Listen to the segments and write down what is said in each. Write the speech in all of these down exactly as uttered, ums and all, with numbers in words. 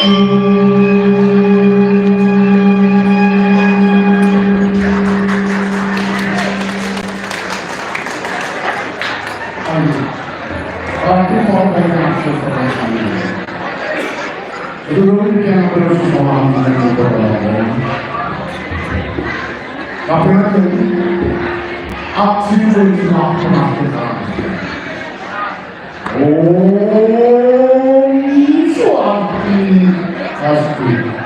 Allora, tutti quanti ringraziamo per la famiglia. E noi dobbiamo avere un suono. Ma prima di attivare il nostro. Oh, Santi, Santi.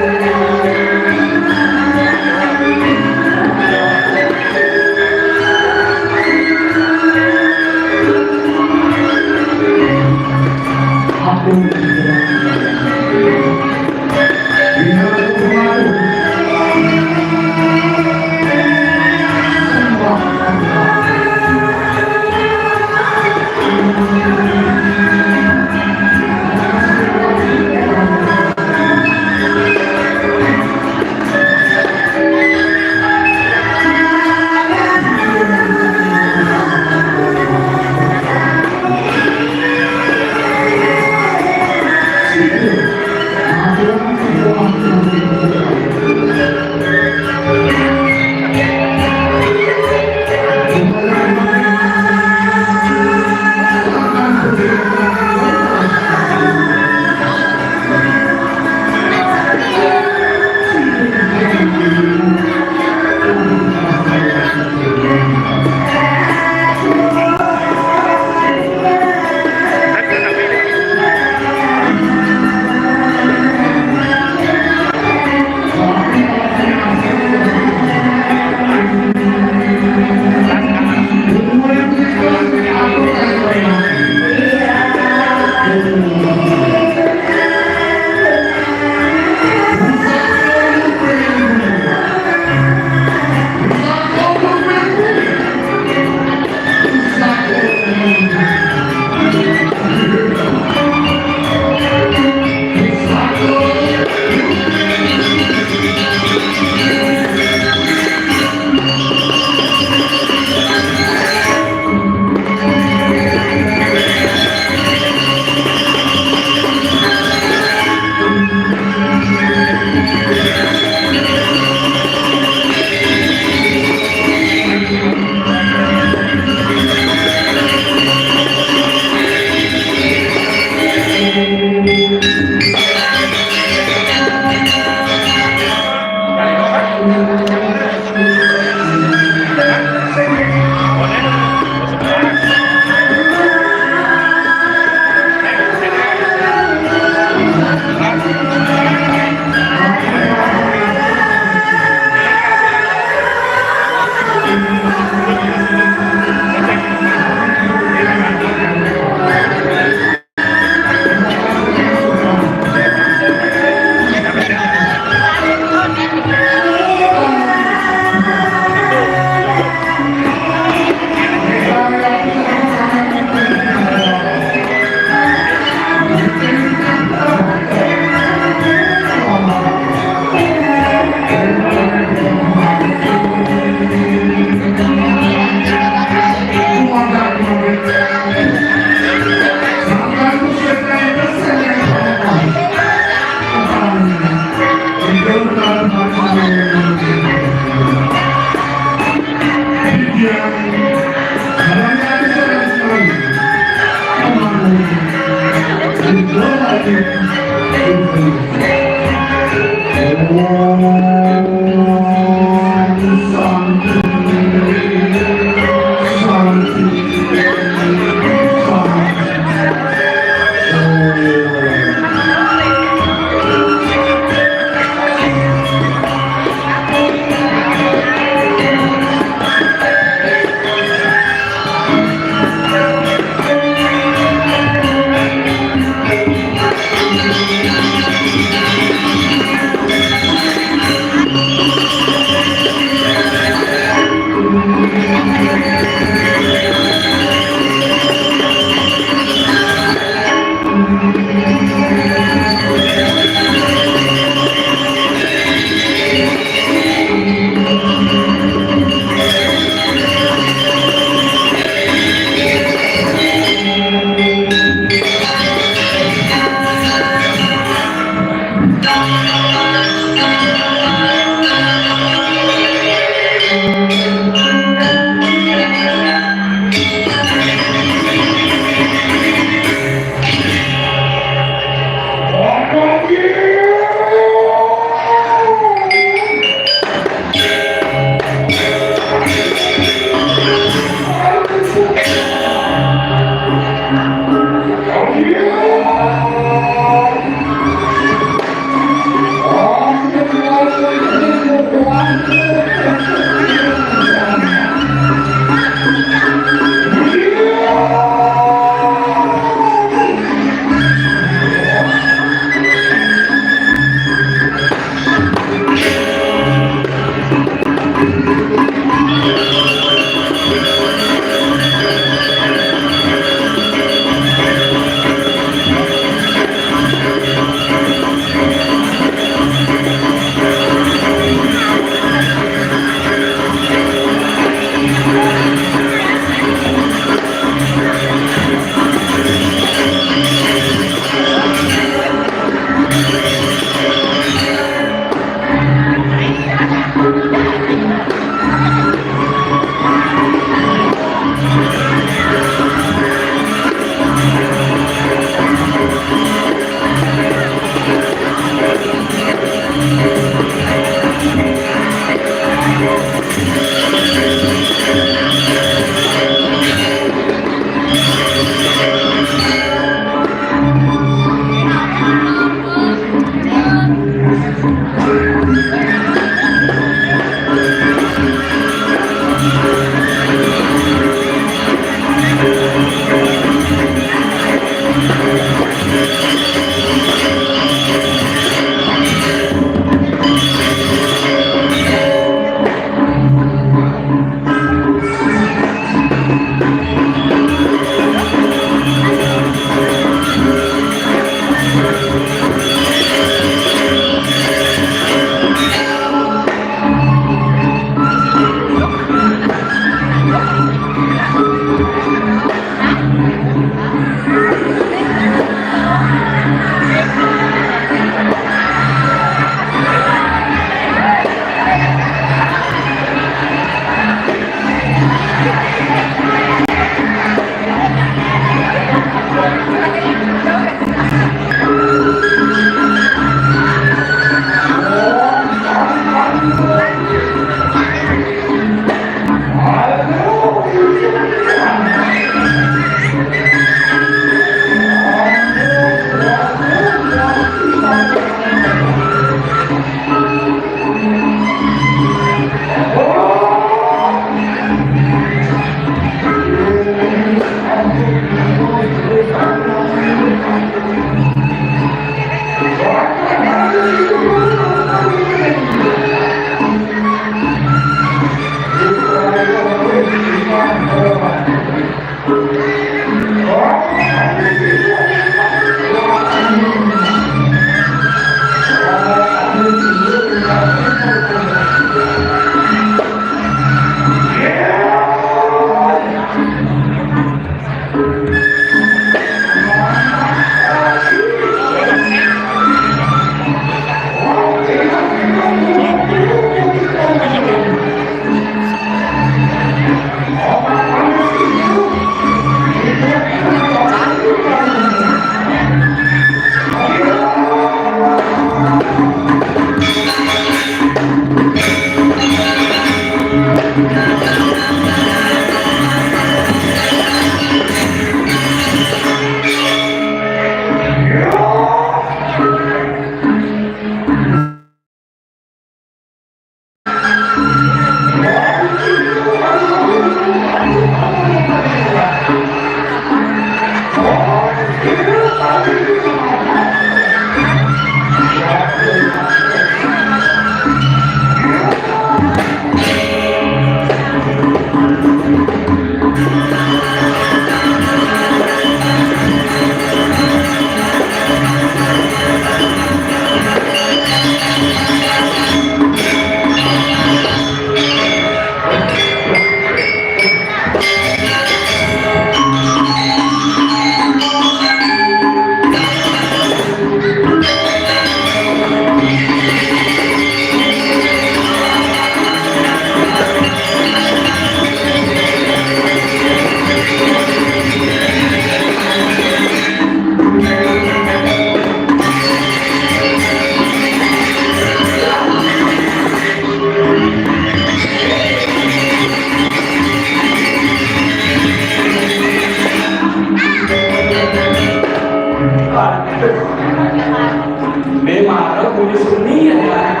Seni ada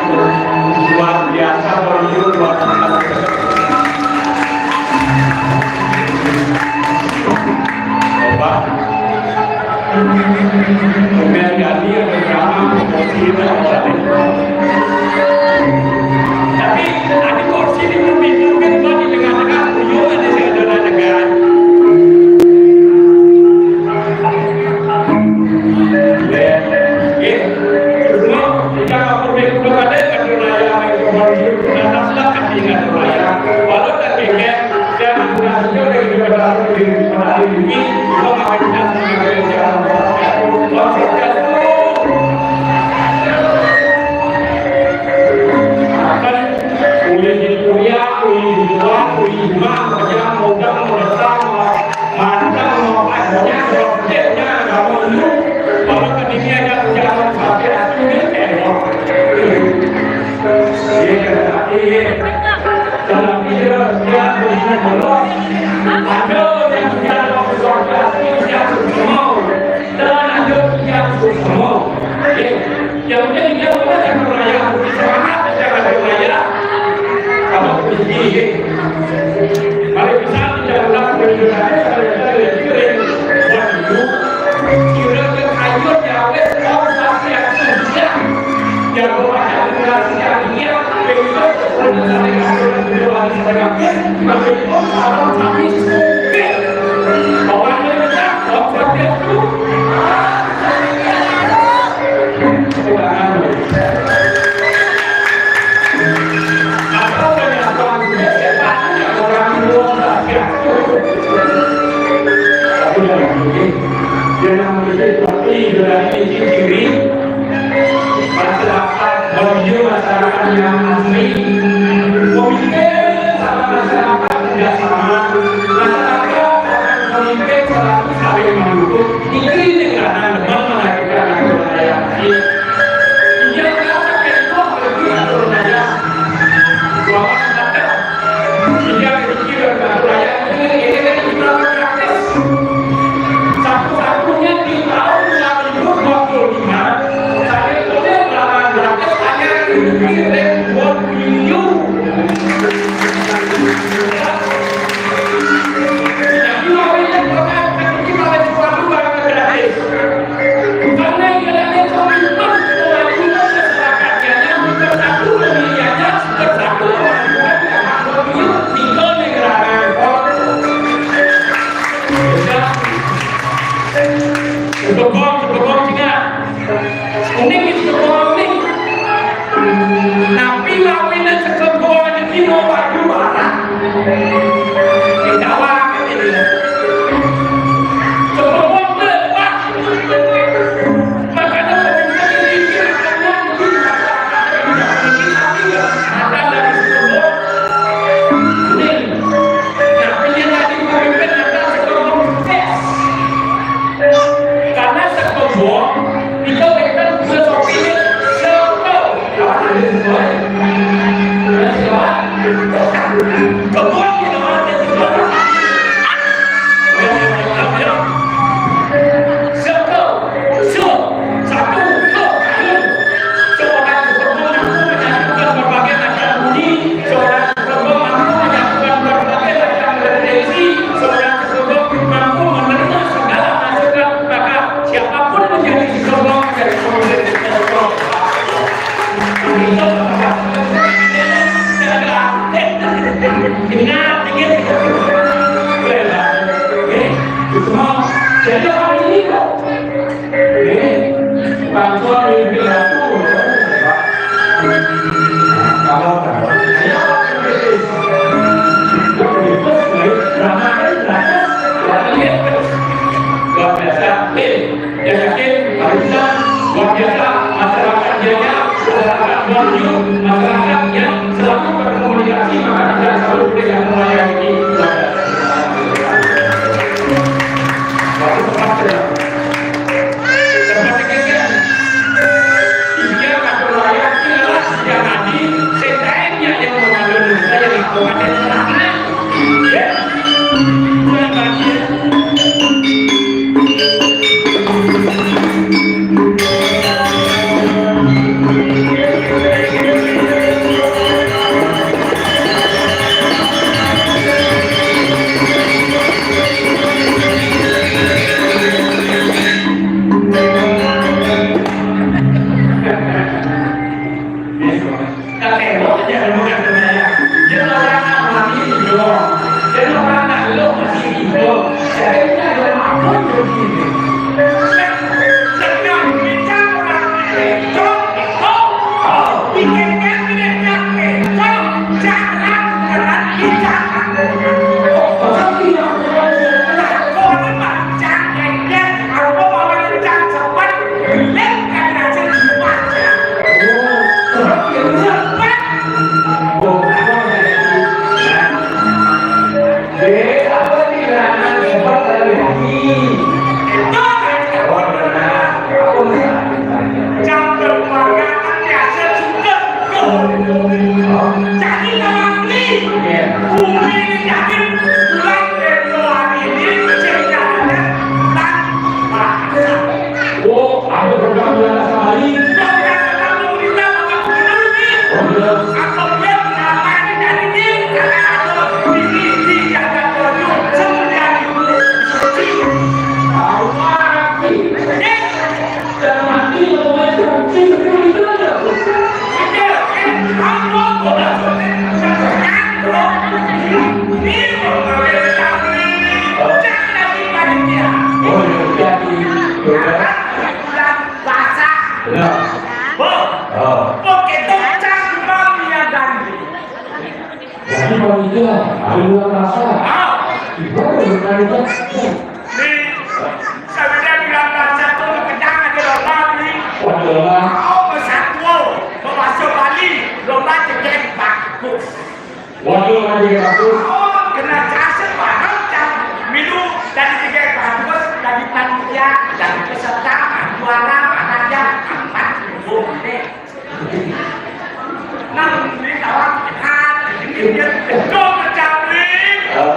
luar biasa, luar biasa. Coba. Kemudian ganti yang pertama, kursi kita tadi. Tapi tadi kursi ini berpindah kan, tadi dengan-dengan tuyul ada si ada dengan. Ya. Ya. Semua kita kapur minggu kepada kata raya, kata raya, kata raya. Walau tak tinggal, Dalam dia, dia punya Allah. Ada yang dia Allah sesuatu, dia semua. Dan ada yang semua. Yang penting dia Allah yang raya, semangat yang ada raya. Kalau begini, mari kita tidak ulang dari raya, dari raya, dari raya. Kira ke kayu dia, wes, kau pasti akan siap. Jago aja generasi yang dia, begitu, udah sampai kasih dua hari sampai kampus, sampai pun orang kami sempit. Orang Indonesia, orang kerja itu, orang Indonesia. Atau banyak orang Indonesia, orang luar biasa. Tapi yang penting, jangan menjadi tapi berani diri. Masyarakat, bagi masyarakat yang asli, pemimpin sama masyarakat tidak sama. Masyarakat akan pemimpin selalu saling mendukung. Ini dengan teman melahirkan anak saya. Dia kata itu lebih atur saya. Bahwa ada dia berpikir anak saya ini, ini kan kita praktis. Satu-satunya di tahun dua ribu dua puluh lima, saya boleh melakukan praktis hanya di Red Bull Minggu. Jadi, orang yang pernah berpikir pada sesuatu barang gratis. Karena ia adalah komitmen kewajiban masyarakat, yang bersatu memilihnya, bersatu melakukan hak pemilu, tinggal negara. Sebegong, sebegong juga. Unik itu, sebegong unik. Napi lawine saka goa niki no baju barang. Sing dawang niki. Saka goa melepat. Makanya pemimpin ini akan niki, akan niki, akan niki, akan niki, akan niki. Napi yang tadi pemimpin akan saka goa sukses. Karena saka goa Nika wénten filosofi saka. Kebon di mana? Saka. Sa. Satu. Sa. Seorang saka mampu menyatukan berbagai macam bunyi. Seorang saka mampu menyatukan berbagai macam referensi. Seorang saka mampu menerima segala masukan. Maka siapapun menjadi saka menjadi pemimpin. Jadi orang ini kok. Ini bantuan dari pidato. Kalau luar biasa, tim. Yang yakin, Pak Rizal, luar biasa, masyarakat Gianyar, masyarakat Banyuwangi, masyarakat yang selalu berkomunikasi, maka kita selalu berikan melayani. Waktu tepat sudah. Tempat dikit, ya. Nah. Bu, oh, bu, kita cang mami ya dan. Jadi panitia, ada bulan puasa. Ah. Ibu ada bulan puasa. Nih, sebenarnya bulan puasa tuh kencang aja lomba nih. Waduh. Mau bersatu, bahasa Bali, lomba cekek bagus. Waduh, lagi bagus. Oh, kena kasih paham, cang. Milu dari tiga bagus, dari panitia, dari peserta, juara, panitia, empat, dua, deh. Nang, ini kawan, hati, ini, ini, dong, mencari.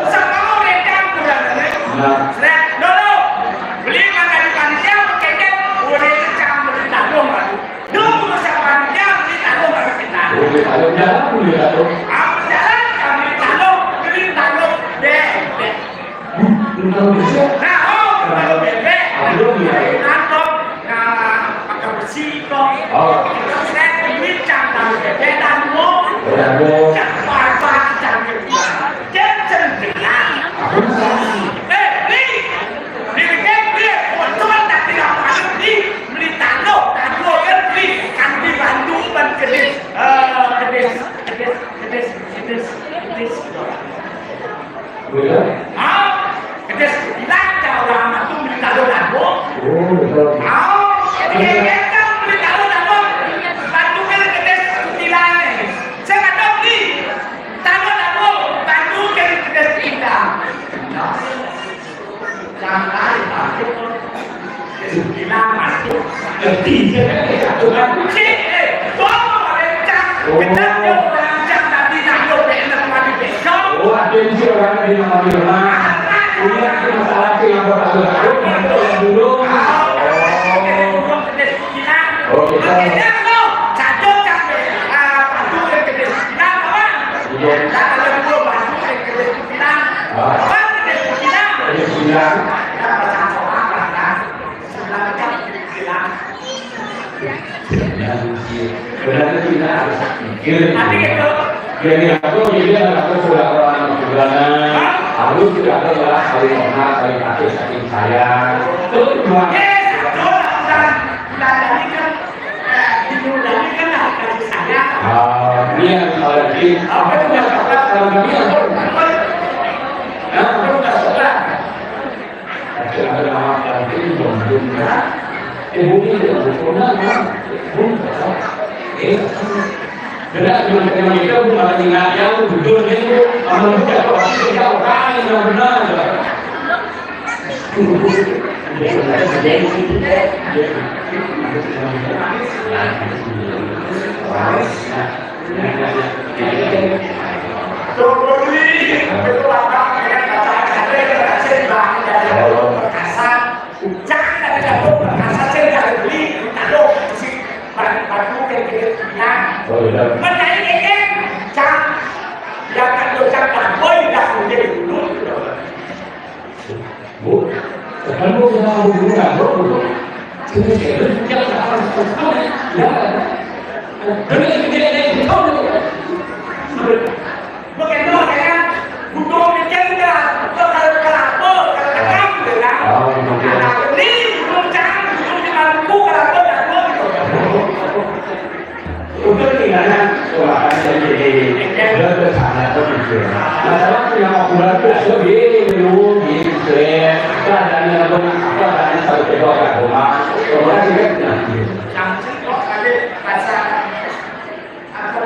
Sama orang yang kurang, deh. Nah. Seret, dulu. Beli makan di panitia, kekek, boleh cang, boleh tanggung, aduh. Dulu sama dia beli talung sama kita. Oh, beli talung, jalan beli talung. Apa jalan kami talung, beli talung bebek. Hmm, beli talung bebek? Nah, oh, beli talung bebek. Nah, belum ya? Beli talung, nah, pakai besi kok. Oh. Kita set beli cang talung bebek dan mau. Oh, dan mau. Cang barbar, cang bebek. Cang cendelang. Apa sih? Eh, beli. Beli bebek, beli. Bocor, tapi nggak masuk, beli. Beli tanduk, tanduk kan beli, kan dibantu ban kedis, eh, kedis, kedis, kedis, kedis, kedis. Betul. Ah, kedis bilang kalau orang itu beli tanduk, tanduk. Oh, betul. Ah, jadi kita beli tanduk, tanduk. Bantu kan kedis bilang. Saya nggak tahu beli tanduk, tanduk. Bantu kan kedis bilang. Nah. Oh, ada yang sih orang di nama di rumah. Punya masalah sih yang berlalu-lalu, yang dulu. Oh. Oh, kita. Iya. Iya. Benar, kita harus pikir. Jadi aku, jadi aku sudah orang gimana? Harus tidak ada lah, saling hormat, saling kasih, saling sayang. Itu cuma. Ah, ini yang kalau di apa itu nggak suka, kalau kami apa? Hah? Apa nggak suka? Tapi ada nama yang ini belum, belum, ya. Eh, bunyi itu, bunyi, bunyi, bunyi. Eh, benar, cuma, cuma itu, bukan ingat yang jujur itu, kalau bukan orang, kita orang yang benar, ya. Oh, iya. Bu, kamu mau hubungan, Bu? Ini saya kerja, ya. Ini, ini, ini, ini. Begitu, ya kan? Butuh mikir nggak? Kalau, kalau, kalau, kalau, ya kan? Oh, iya. Nah, ini belum jangan, belum kita buku, kalau, kalau, kalau, gitu. Untuk tinggalnya, wah, jadi, dia bersama tuh gitu. Masalah punya mau keluar tuh, so, gini, lu, gitu, ya. Keadaannya, apa, keadaannya satu kedua, rumah. Rumah juga, nah, gitu. Yang sih, kok, ada rasa, apa,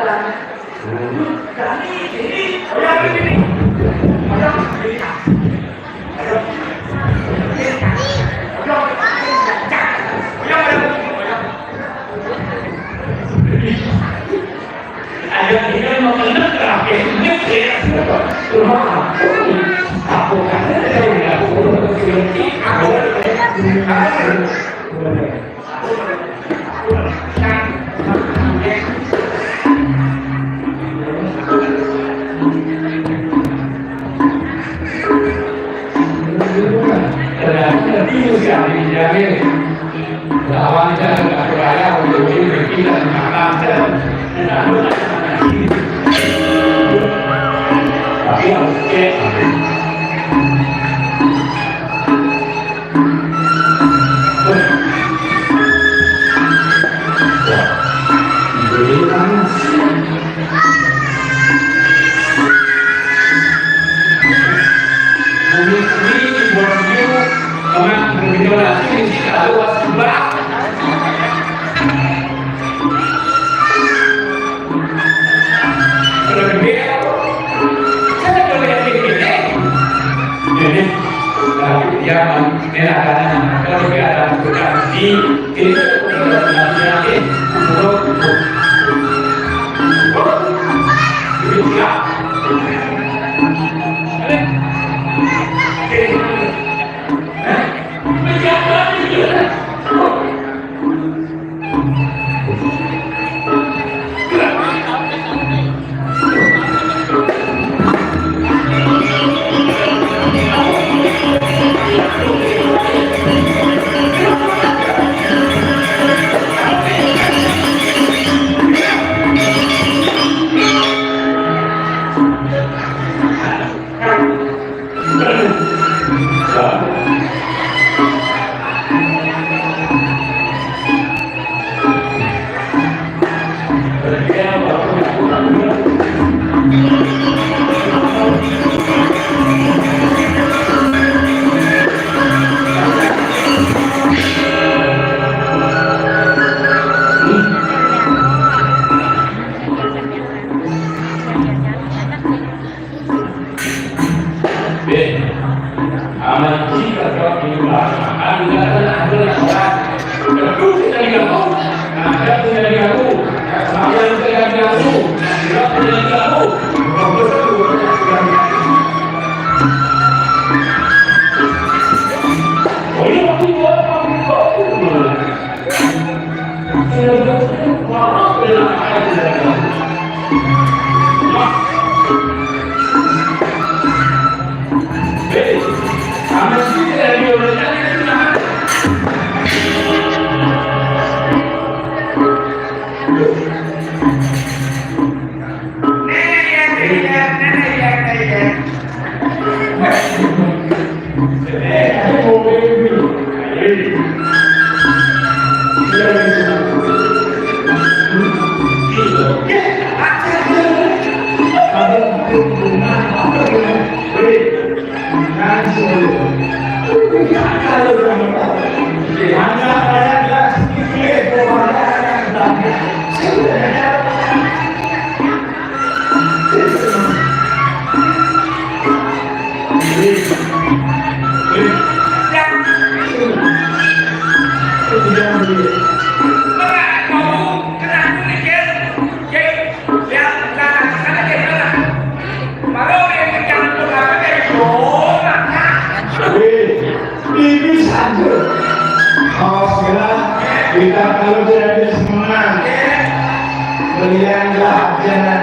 Yang lah, jangan.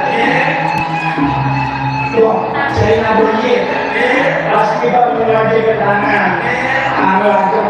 Wah, saya nggak boleh. Pas kita mulai ke tangan, arah tuh.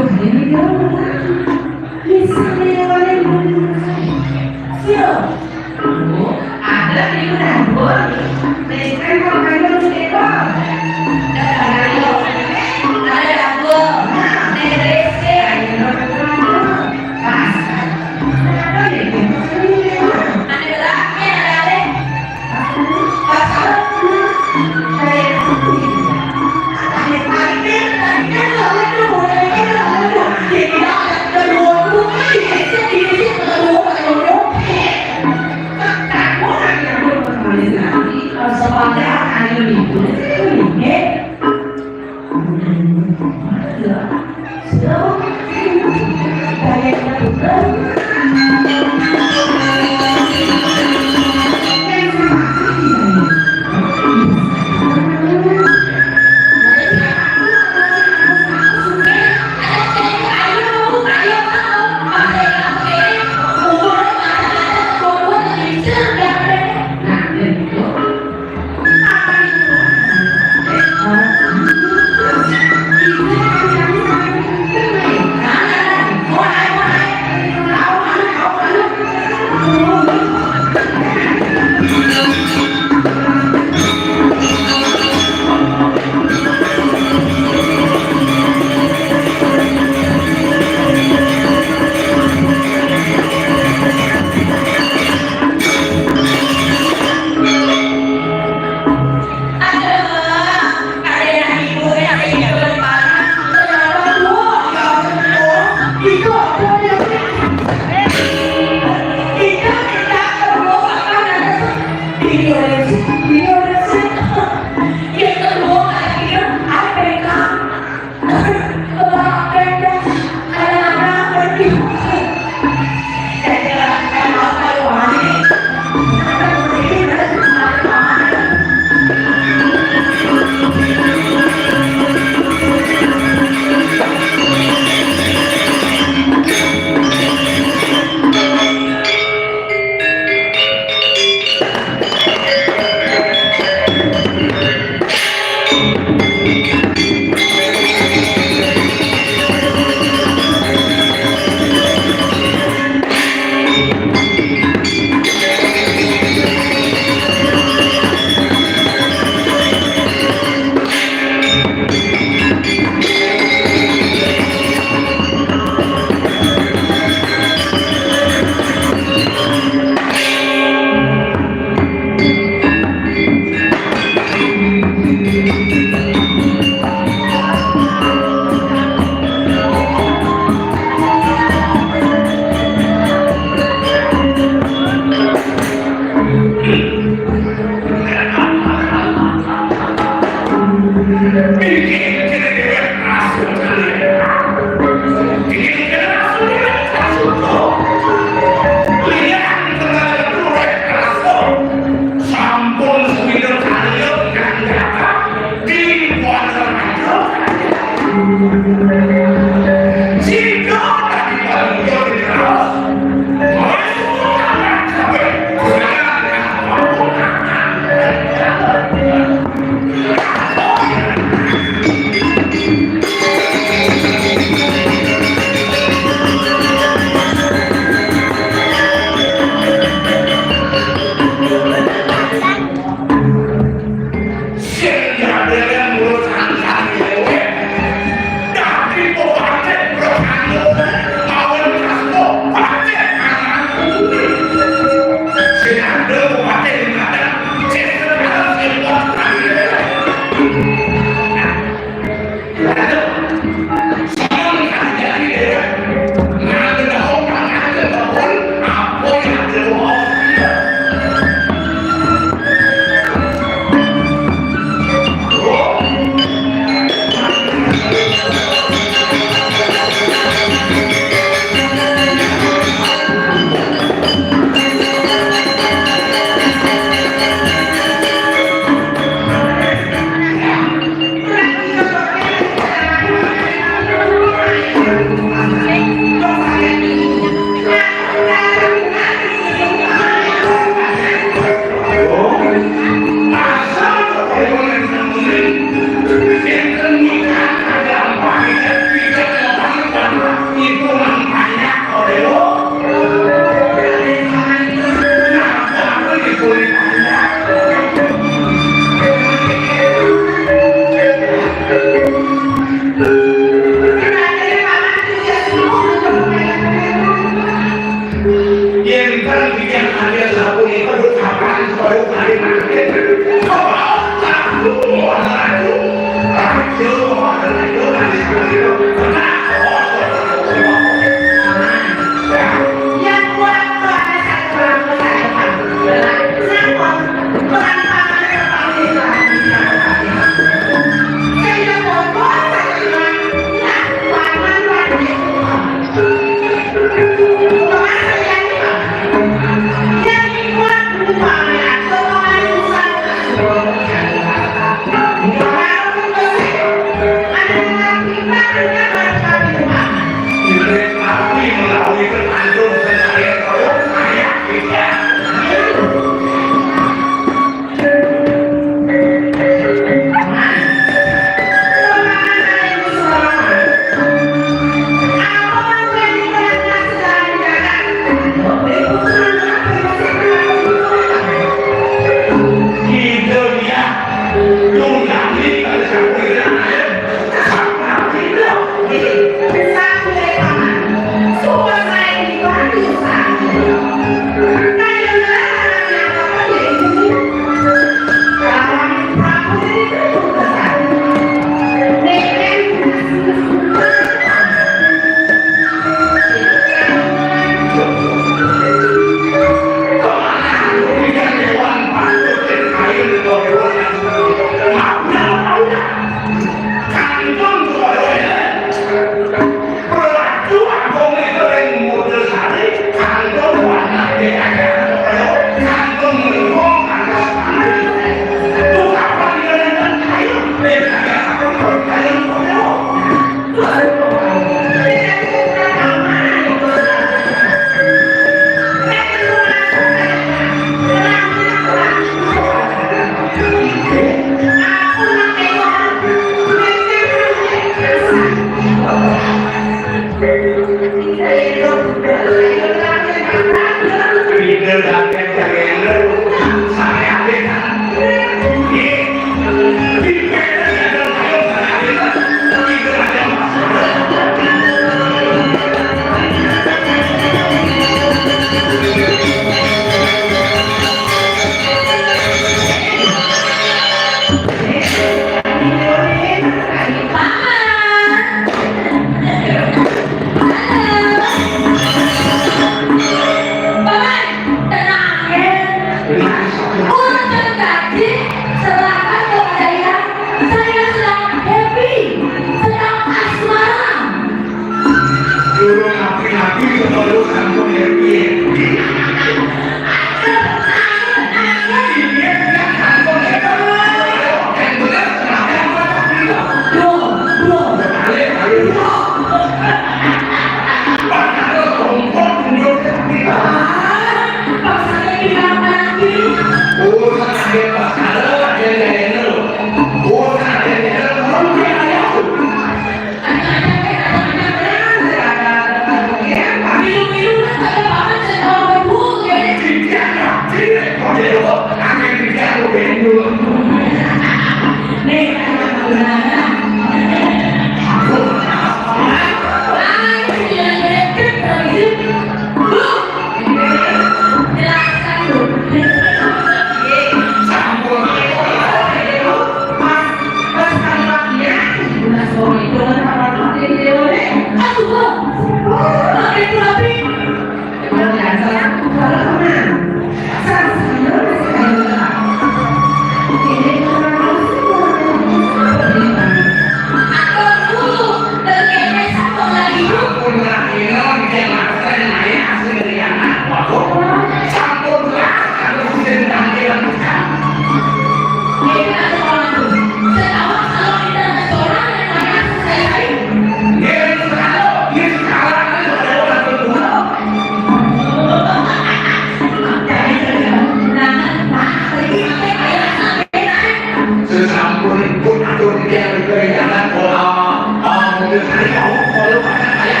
Sesampun pun atur tiang diberi jalan, oh, oh, oh, mobil saya mau, kalau pada saya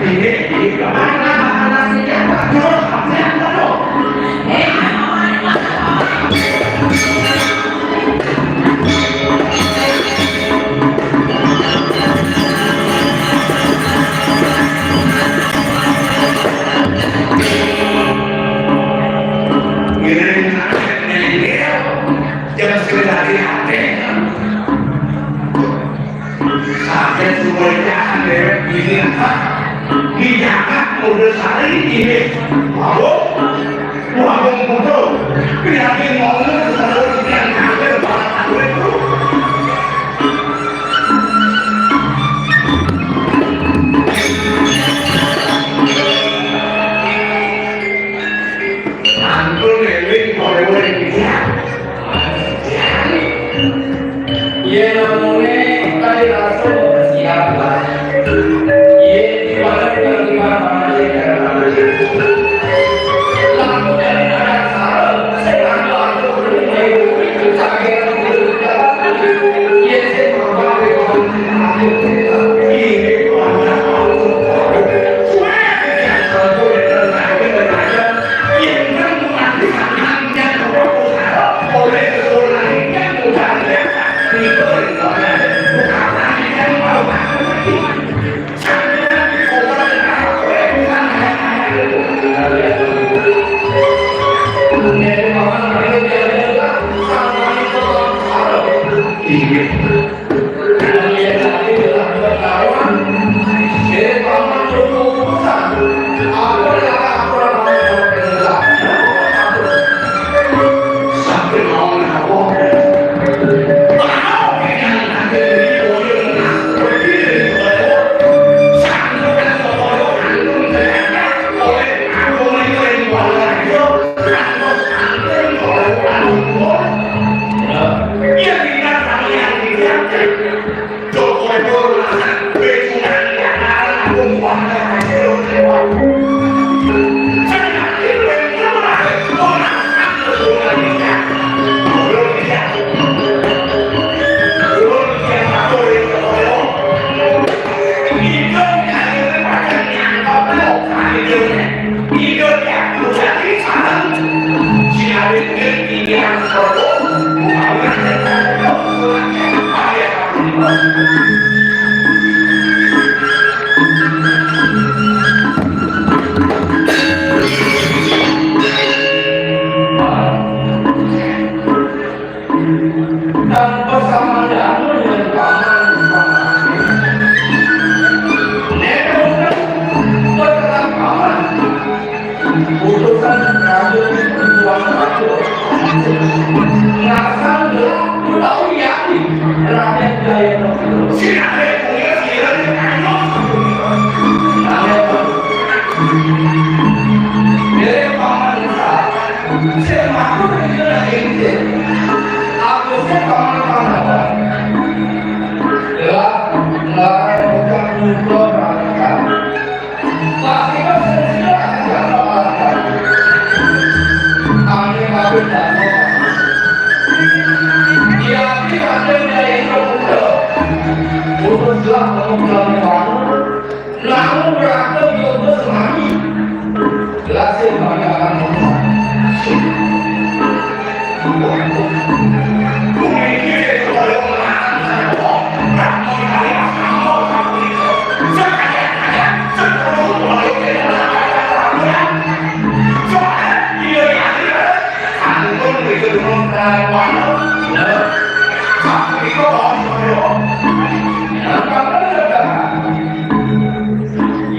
ini, ini, ini, Ngiring anak nengil, jangan sekedar di hati. Sakit semuanya dewek ini apa? Dijaga udah sari ini. Mabuk, mabuk betul. Yakin mau terus yang hampir banget itu. Antul eling oleh-oleh dia. Yen namune kali rasa siap lah. Yen di mana dengan di mana mana ya. Lalu dari negara Sarang, saya ambil aku beri saya sakit. Iya. Tanpa sama dengan paman, paman. Nek urusan berkerak paman. Urusan raja tuan raja. Ngasal gelap, tahu yakin. Rakyat jaya. Sira punya sira. Dari paman. Sing matur ing ing sing. Aku sing paman-paman. Lah, lah, bukan muda mereka. Pasti kan sing sila akan paman. Angin kabeh danau. Iya, iki kabeh dari muda. Putuslah kamu dalam bangun. Anu berantem yo semami. Jelas ya, semami akan ngomong.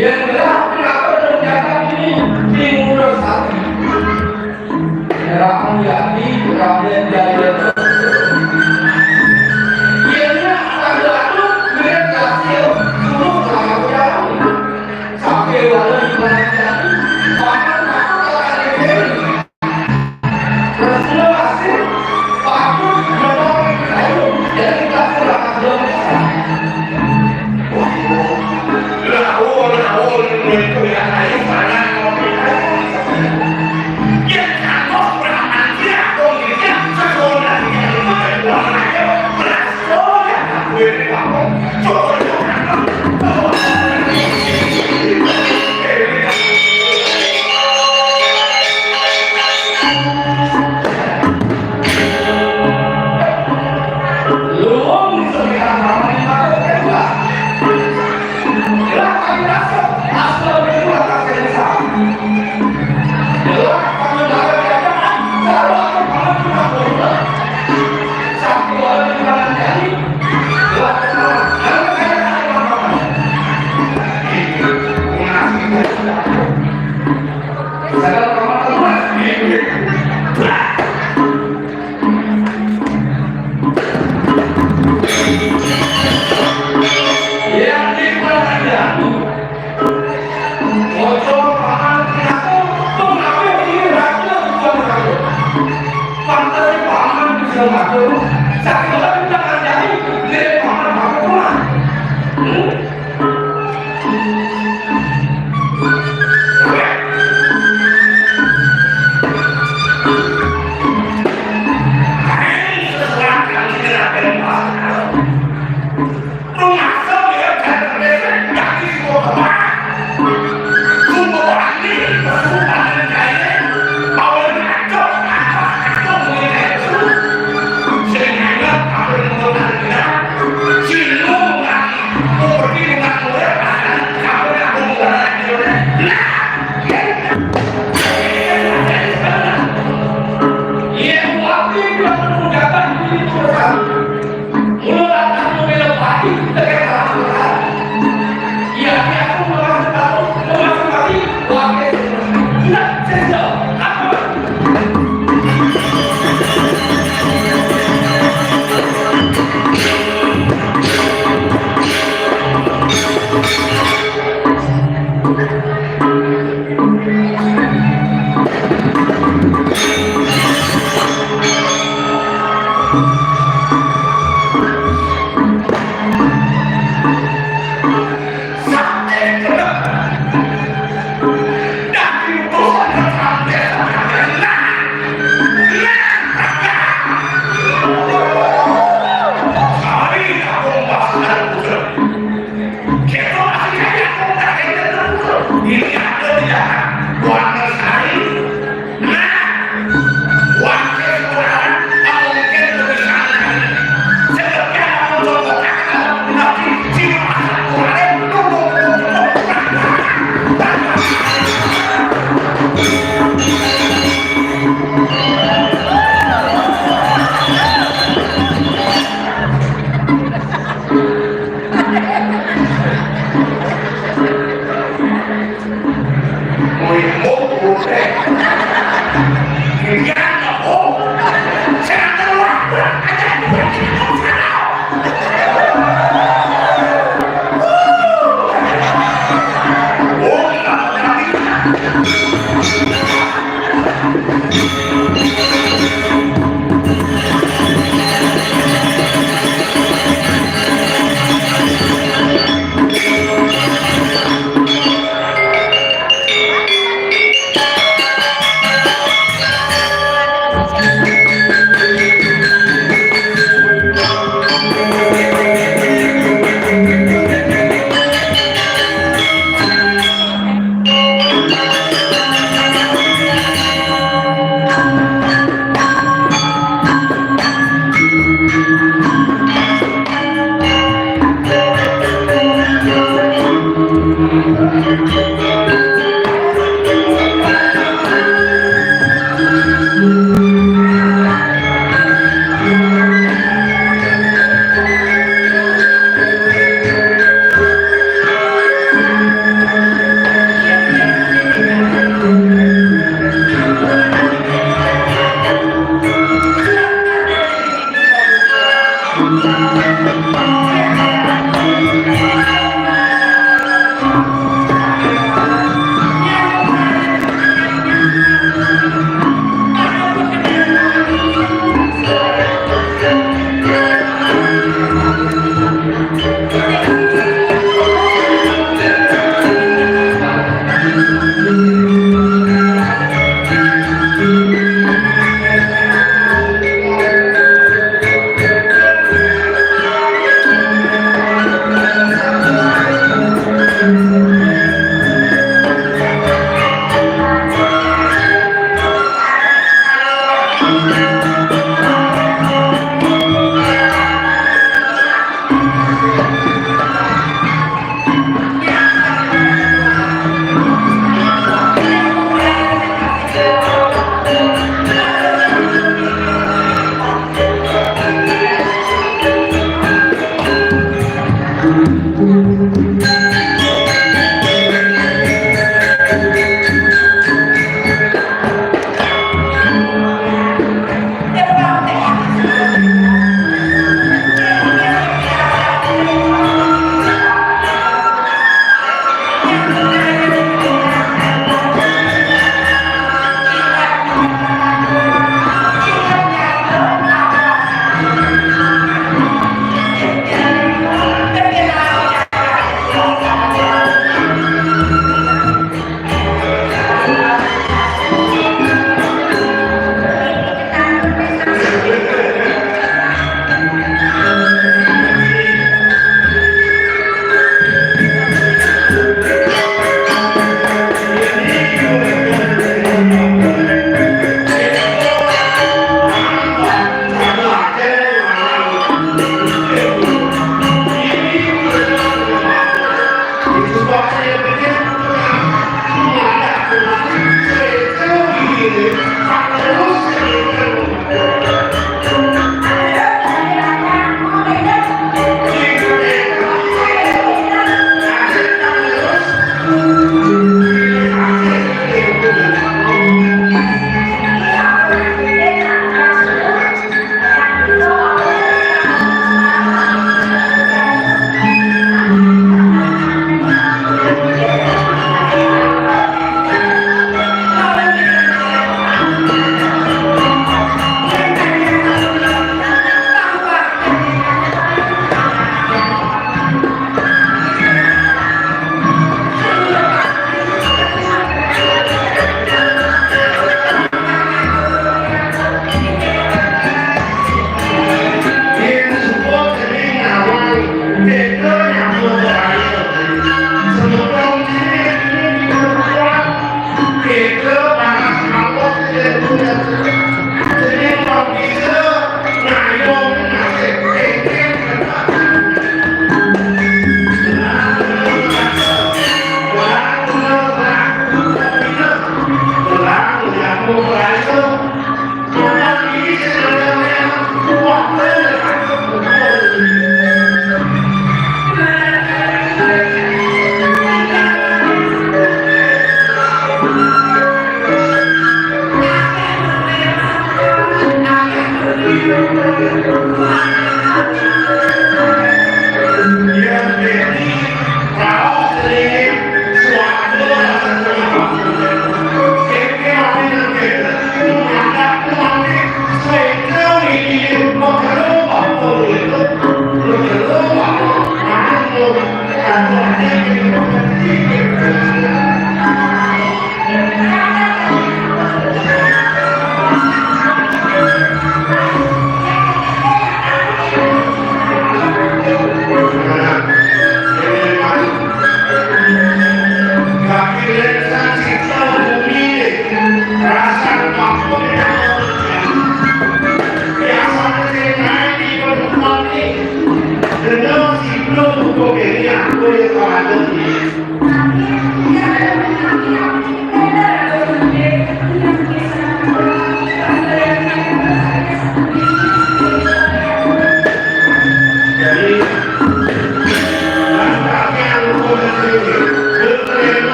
Yang jelas, kenapa dalam jatah ini timun sapi? Rakyat di rakyat jaya. Yang jelas, ada anu, dia kasih dulu sama jauh. Sampai wala di mana jadi, mana tak ada ini.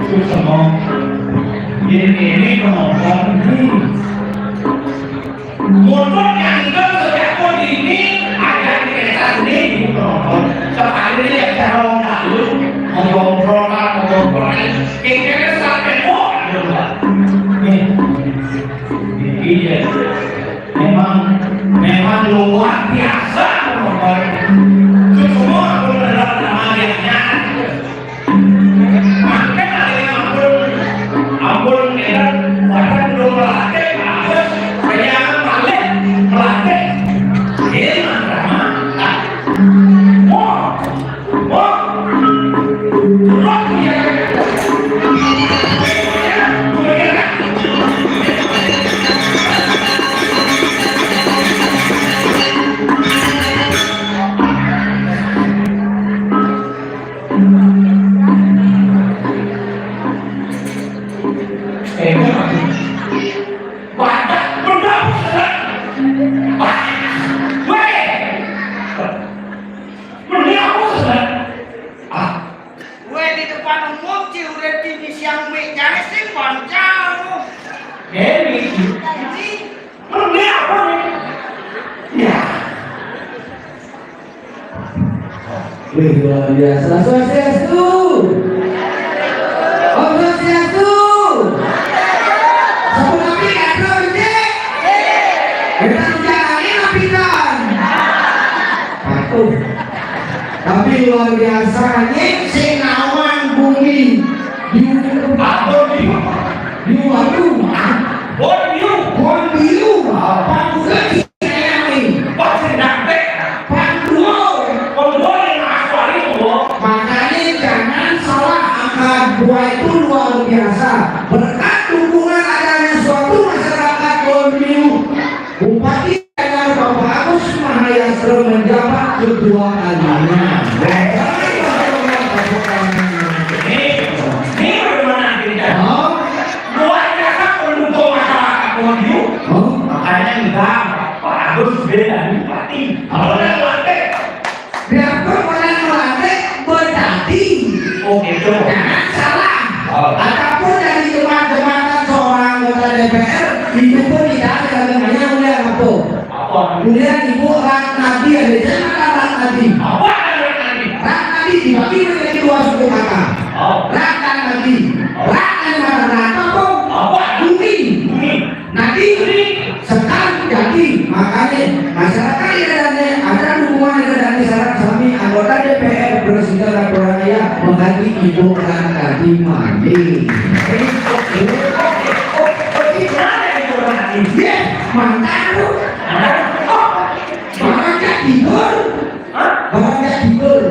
Susah, Mong. Ini, ini penonton ini. Mundur yang itu sejak pun ini ada di desa sini di penonton. Sekali ini yang saya ngomong dulu, ngomong program, ngomong program. Kira-kira sampai mau ada, Mbak. Nih. Iya. Memang, memang luar biasa, Bapak. Semua benar-benar namanya. Makan ada yang ampun, ampun, ya kan? Bahkan belum melatih, harus saya balik melatih. Ini mah drama. Nah, mau Weh, di depan umum, ci udah tinggi siang, mi, jangan sih, bang, jauh. Ini. Ini apa nih? Ya. Wih, luar biasa. Swastiastu. Om Swastiastu. Sampun napi kantun, Cik? Kita hujan angin napi kan? Patuh. Tapi luar biasa, nying sing nawang bumi. Di apa, di? Di warung, ah. Bon biu. Bon biu. Apa? Bukan. Pasti nyampe. Panduo. Panduo yang aswari, Panduo. Makanya jangan salah angkat. Dua itu luar biasa. Berkat dukungan adanya suatu masyarakat Borneo, Bupati Gianyar Bapak Agus Mahayastra menjabat kedua kalinya. D P R, ibu pun tidak ada lagi nanya oleh apa? Apa? Kemudian ibu Ratnadi, ada jangan Ratnadi. Apa Ratnadi? Ratnadi dibagi menjadi dua suku kata. Oh. Ratnadi. Ratnadi, Ratna apa? Apa? Bumi. Bumi. Nadi, sekarang jadi. Makanya masyarakat ini ada dukungan dari syarat kami anggota D P R Presiden Raja mengganti ibu Ratnadi mandi. Iya, mantan lu. Barangnya tidur. Hah? Barangnya tidur.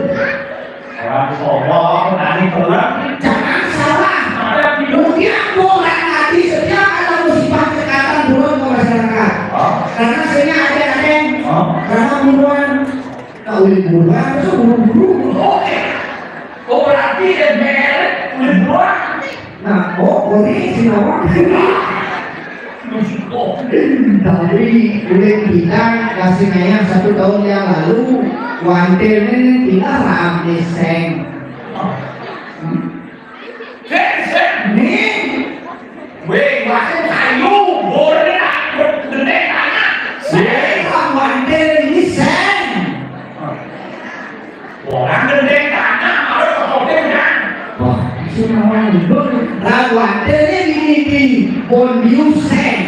Orang Solo, nani pulang. Jangan salah. Ada tidur. Kemudian orang nanti setiap ada musibah kekacauan turun ke masyarakat. Hah? Karena sehingga ada-ada yang Hah? Karena buruan. Nah, ulih buruan, itu buru-buru. Oke. Oh, berarti D P R ulih buruan. Nah, oh, oh, ini si Nawang. Tapi udah kita kasih nanya satu tahun yang lalu, wantirnya tinggal rame seng. Seng, seng. Nih. Weh, masuk kayu, boleh nak berdendek tanah. Saya wantir ini seng. Orang gendeng tanah, harus kokotin kan? Wah, itu namanya gendeng. Lah, wantirnya gini di Bonbiu seng.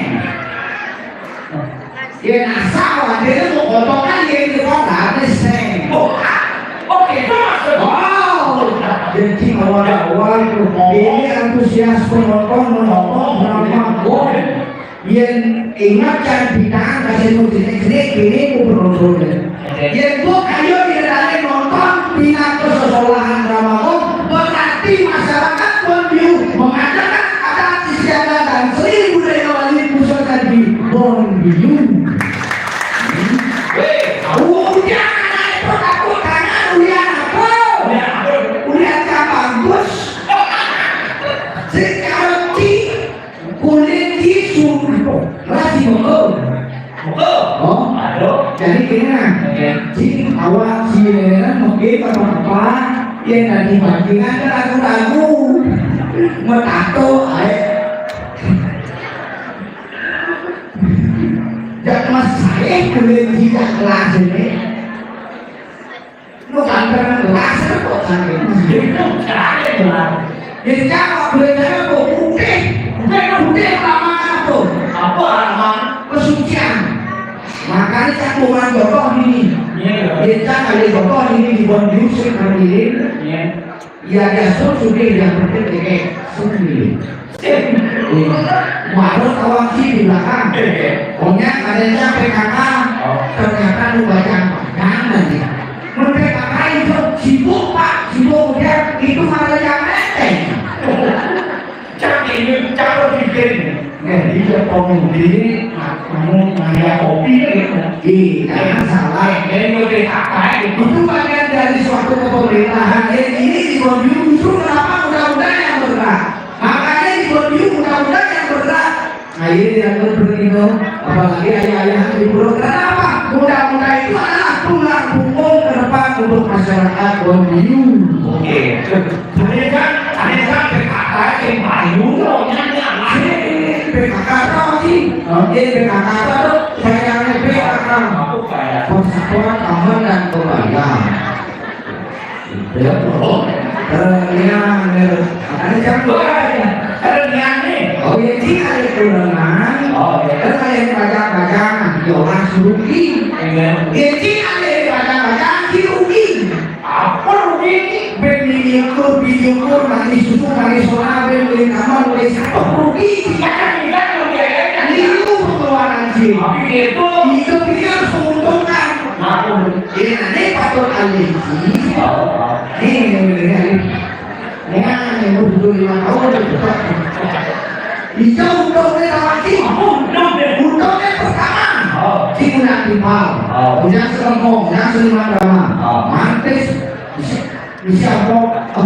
Ya, nasa wantirnya mau kotokan ya, ini kok ada seng. Oh, ah, oh, gitu maksudnya. Oh, jadi awal-awal tuh, ini antusias penonton, menonton, menonton. Yen ingat kan bintang kasih mau jenek-jenek, ini mau penonton. Yen gua kayo tidak ada nonton pinaka sesolahan drama kok, berarti masyarakat pun view mengadakan adat istiadat dan seni budaya Bali pusat di Bonbiu. Weh, udah anak itu takut karena udah apa? Udah apa? Udah bagus. Sekarang ki kulit ki suruh lagi mau. Buka. Oh, aduh. Jadi kena. Oke. Cing, awak si Nenek mungkin apa-apa. Ya, tadi pagi kan ada lagu-lagu. Mau tato, ae. Jak mas saya kulit tidak kelas ini. Lu kantor kelas kok sampai. Itu cara kelas. Jadi apa bedanya kok putih? Putih, putih lama apa? Apa lama? Kesucian. Makanya cak bukan jodoh ini. Iya, iya. Dia cak ada jodoh ini di Bondius kali ini. Iya. Ya, dia suruh sudah yang penting kayak sendiri. Iya. Baru kawan si di belakang. Iya. Pokoknya ada yang P K K. Oh. Ternyata lu baca jangan ya. Mun P K K itu sibuk, Pak, sibuk dia itu malah yang enteng. Cak ini, cak lo pikir ini. Eh, iya, pemuda ini, kamu nanya kopi gitu. Iya, jangan salah. Eh, ini udah apa itu? Itu bagian dari suatu kepemerintahan. Eh, ini di Bondiu justru kenapa muda-muda yang bergerak? Makanya di Bondiu muda-muda yang bergerak. Nah, ini yang berpikir, apalagi ayah-ayah di Pulau. Kenapa? Muda-muda itu adalah tulang punggung ke depan untuk masyarakat Bondiu. Oke. Ada kan, ada kan P K K yang baru, loh, nyanyi apa? Eh, P K K apa sih? Hah? Eh, P K K apa tuh? Saya P K K. Apa kayak? Persatuan Aman dan Kebaya. Ya, oh, ternyata, makanya jam dua ya. Ternyata. Oh, ya, cing ada kurangan. Oh, ya. Terus ada yang baca-baca, nah, ya, orang suruh ki. Iya. Ya, cing ada yang baca-baca, si Ugi. Apa Ugi? Ben ini kur, video kur, mandi susu, mandi soda, ben beli kamar, beli satu. Ugi, ya, kan, ya, kan, ya, kan. Ini itu pengeluaran sih. Tapi itu. Itu pikir harus menguntungkan. Nah, ini patut alih. Ini, ini, ini, ini. Ya, yang umur tujuh puluh lima tahun. Itu untungnya lagi. Untungnya pertama. Oh. Cina timpal. Oh. Yang selempong, yang seniman drama. Oh. Mantis. Bisa apa? Apa?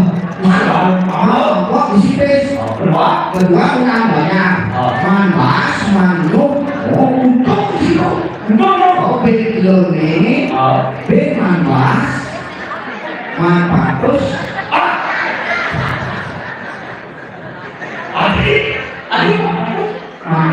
Apa? Bisa. Oh, kedua. Kedua, menang banyak. Oh. Manbas, manuk. Oh, untung sih, kok. Untung, kok. Oh, beli kilo nih. Oh. Beli manbas. Manpatus. Ah. Adi, adi. Man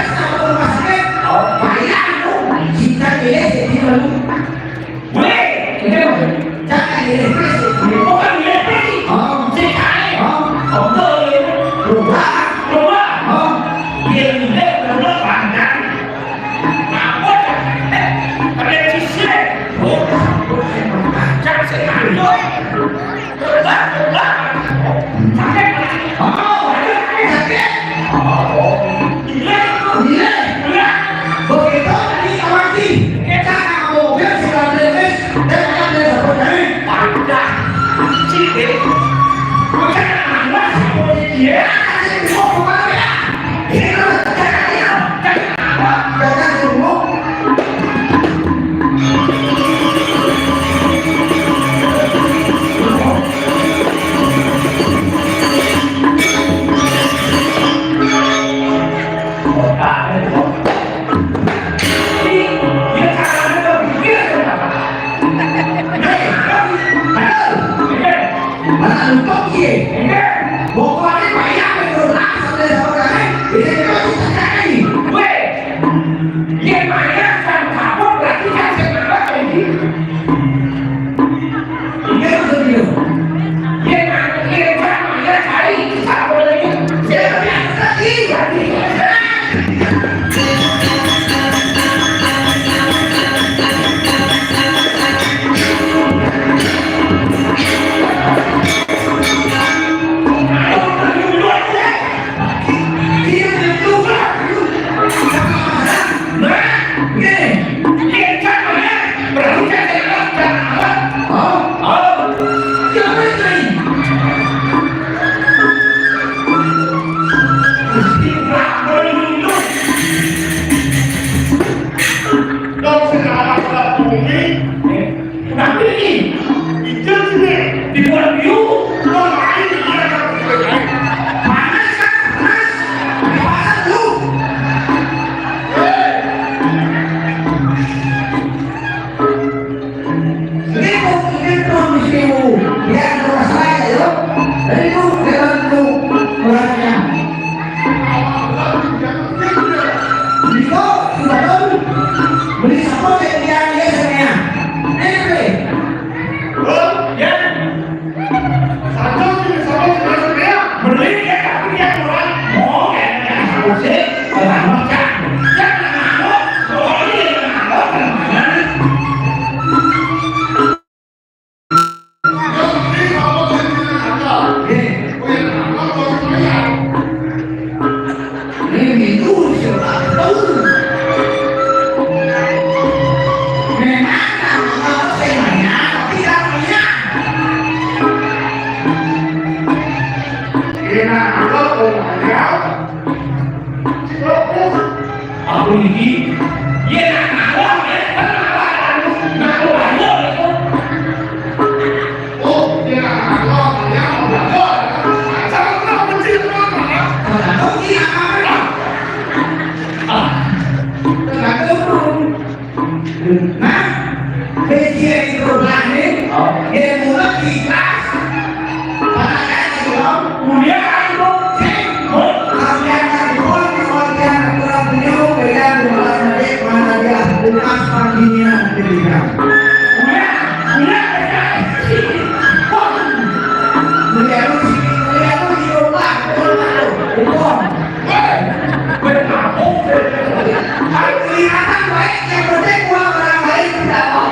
Pesta ke rumah sakit. Oh. Bayar tu. Kita milih jadi malu. Boleh. Jangan milih pesta. Bukan milih pesta. Oh. Sekarang. Oh. Betul. Rumah. Rumah. Oh. Dia milih rumah panjang. Apa? Eh, ada sisi. Oh. Jangan saya. Pokoknya bayar menurut sampai saudara, bisa terus terjadi. Weh, dia bayar kan kabur berarti kan saya nambah ini. Aku iki, yen nak ngalor, yen nak ngalor, nak ngalor, yen nak ngalor, yen nak ngalor. Oh, yen nak ngalor, yen nak ngalor. Jangan kau benci sama anak. Kalau kau tidak apa-apa. Ah. Tergantung. Nah, P C I perubahan ini, oh, dia mulai di kelas. Pada saya bilang, kuliah itu, sih, oh, kalau dia nggak dibuat, kalau dia nggak kurang beliau, beda dua belas menit, mana dia buka sepanjangnya, dia bilang. Kuliah, kuliah, kuliah. Kuliah lu, kuliah lu di rumah, di rumah lu, di rumah. Weh, weh, apa? Ayo, kelihatan baik, yang penting gua orang lain tidak mau.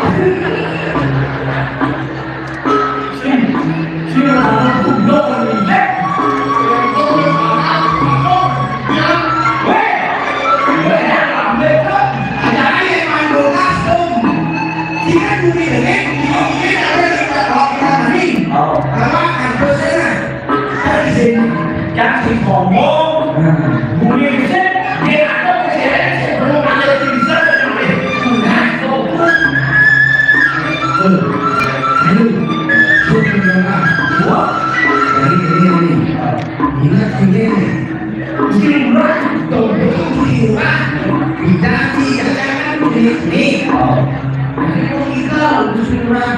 Sini, sini, orang tuh, no, no, no. Weh, weh, ada aja yang main bola, Om. Jika bumi dengek, bumi dengek, ada yang tak tahu kita main. Oh. Apa? Kan, terus saya จักสิของโม อืม บุรีเส้นเดียวก็เสียเสียรู้มาเลยที่เส้นเลยนะโอ้โห เออ เฮ้ย ช่วยกันเลยนะ หัว อันนี้ อันนี้ อันนี้ นี่นะ คือเนี่ย Musliman, todo Musliman, kita tidak jangan ini. Oh. Ini kita Musliman.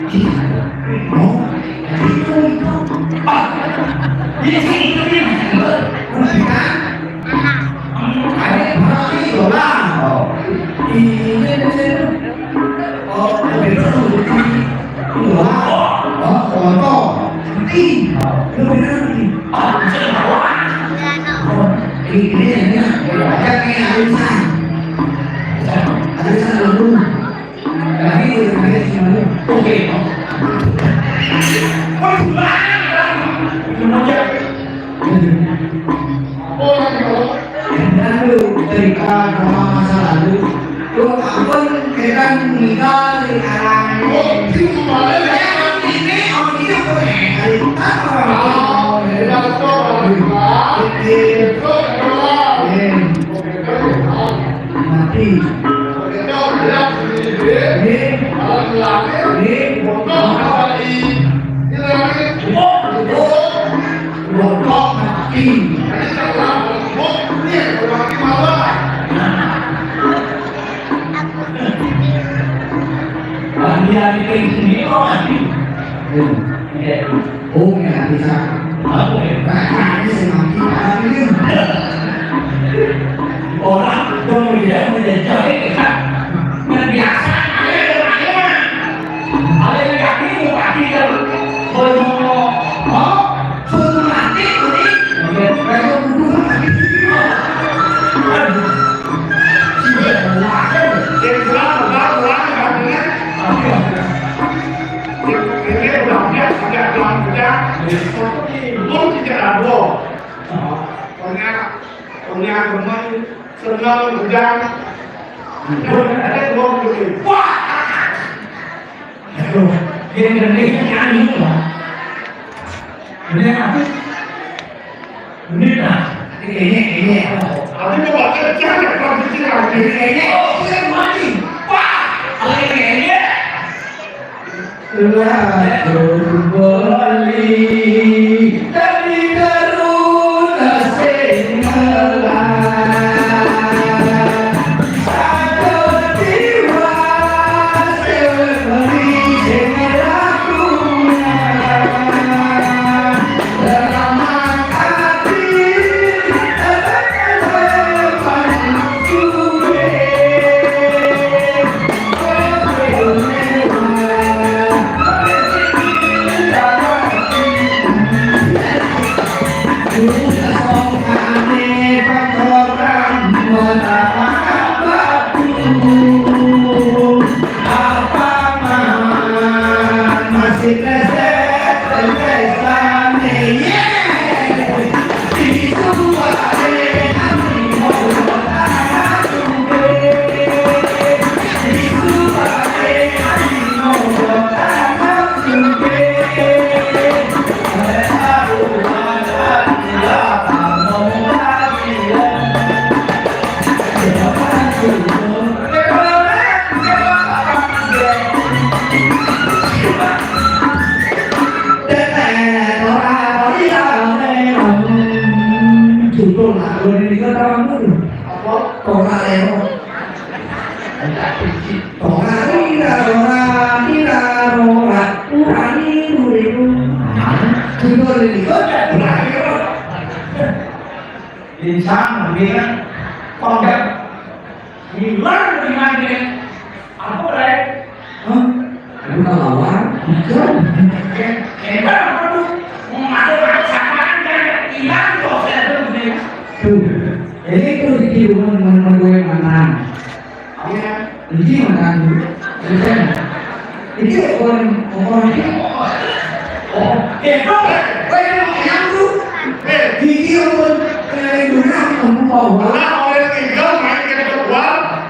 Kita, oh, itu, itu. Ah, ini sih, itu dia. Musliman. Ada berarti dolar. Oh. Ini, ini, ini. Oh, lebih dulu. Wah, oh, kotor. Ih, lu bener nih. Ah, bisa bawa. Oh, ini, ini, ini. Ada nih, arisan. Arisan lu. Lagi, lagi, lagi. Oke. Wah, kurang. Lalu cerita sama masa lalu. Lu ampun, kita meninggal sekarang. Oh, itu kemarin ya. Ini, oh, ini apa ya? Hari pertama. Oh, ya, itu. Oke. Mati. Ini. Ini. Bokok mati. Wah, dia di sini kok mati. Hmm. Iya. Oh, nggak bisa. Apa ya? Nah, ini sih mati, parah ini. Orang kemudian menjadi, nggak biasa, ada yang lainnya. Ada yang yakin, mau mati, kan? Boleh ngomong, oh, suruh mati, ini. Oke, kalau butuh mati. Aduh. Sudah, udah, udah, udah. Ini udah, udah, udah, udah. Ini tidak ada. Pokoknya, pokoknya, senang, hujan. Ada dua puluh. Wah! Aduh, dia gede nyanyi, Pak. Bener, apa? Bener, Pak. Ini, ini, ini. Aku mau baca, jangan, Pak, kecil, Pak. Ini, ini. Oh, dia mati. Wah! Apa ini, ini? Tuh, lagu ini kita tahu tuh. Apa? Tora Lero. Tora, ira, tora, ira, rora, ura, iru, iru. Judul ini kok Tora Lero. Insang, dia kan. Tonggak. Hilang di mana? Apa, Bray? Hah? Bukan lawan, bukan. Eh, eh, apa tuh? Mau masuk, masuk, siapa aja? Hilang, kok saya tuh, gitu ya. Tuh. Jadi itu di rumah, rumah, rumah gue mantan. Iya. Ini mantan dulu. Bukan. Ini orang, orang ini. Oh, eh, bro, eh, eh, yang tuh. Eh, ini orang, eh, dulu, orang mau. Orang, orang tinggal, main ke luar.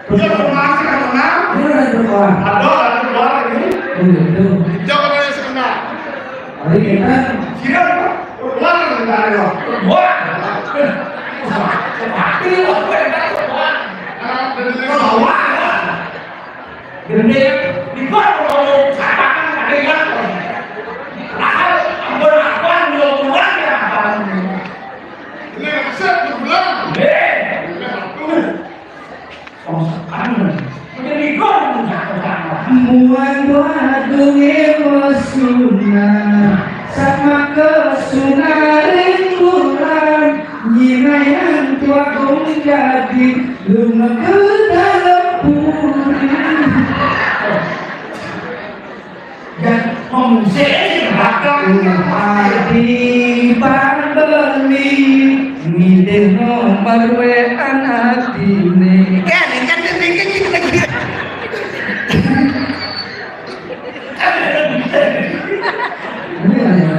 Dia pernah, pernah. Dia udah berdoa. Ada, ada berdoa ini. Oh, iya, betul. Jangan ada sebentar. Hari kita. Siap. Berdoa sebentar ya. Berdoa. Berdoa. Berdoa. Berdoa. Berdoa. Berdoa. Berdoa. Berdoa. Berdoa. Berdoa. Berdoa. Berdoa. Muan doa dunge mesuna, sama kesuna ring bulan, nyinayan tua kong jadi, lumeke dalem puri. Dan mengungsi bakal adi parbeli, ngidih nomor W A atine. Kan, kan, kan, kan, gitu lagi. Ini ada.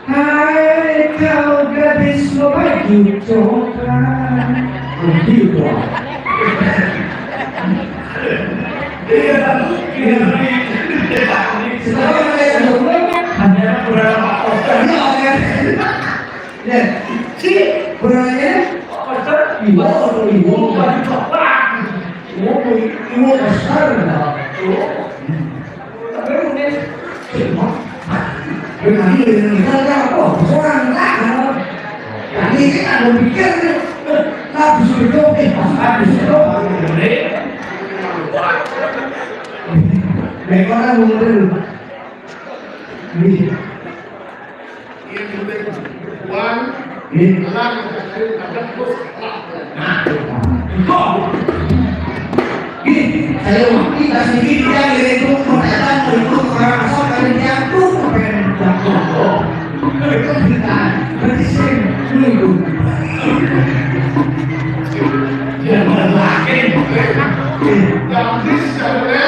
Hai kau gadis berbaju coklat. Begitu. Sekarang saya sebelum ada berapa orang? Ya, oke. Ya, si beranya Iwo, Iwo, Iwo, Iwo besar. Berarti dengan kita apa? Seorang lah. Ini kita berpikir nih. Nah, bisa berdoa, eh, pas habis berdoa. Mereka kan ngomong dulu. Ini. Ini penting. Wan. Ini. Tenang, ada terus. Nah, kok? Ini, saya waktu kita sendiri, dia ngirim itu, perkataan itu, orang asal kalian jatuh, pengen jatuh. Itu kita, berarti saya nunggu. Dia malah lagi. Yang bisa, ya.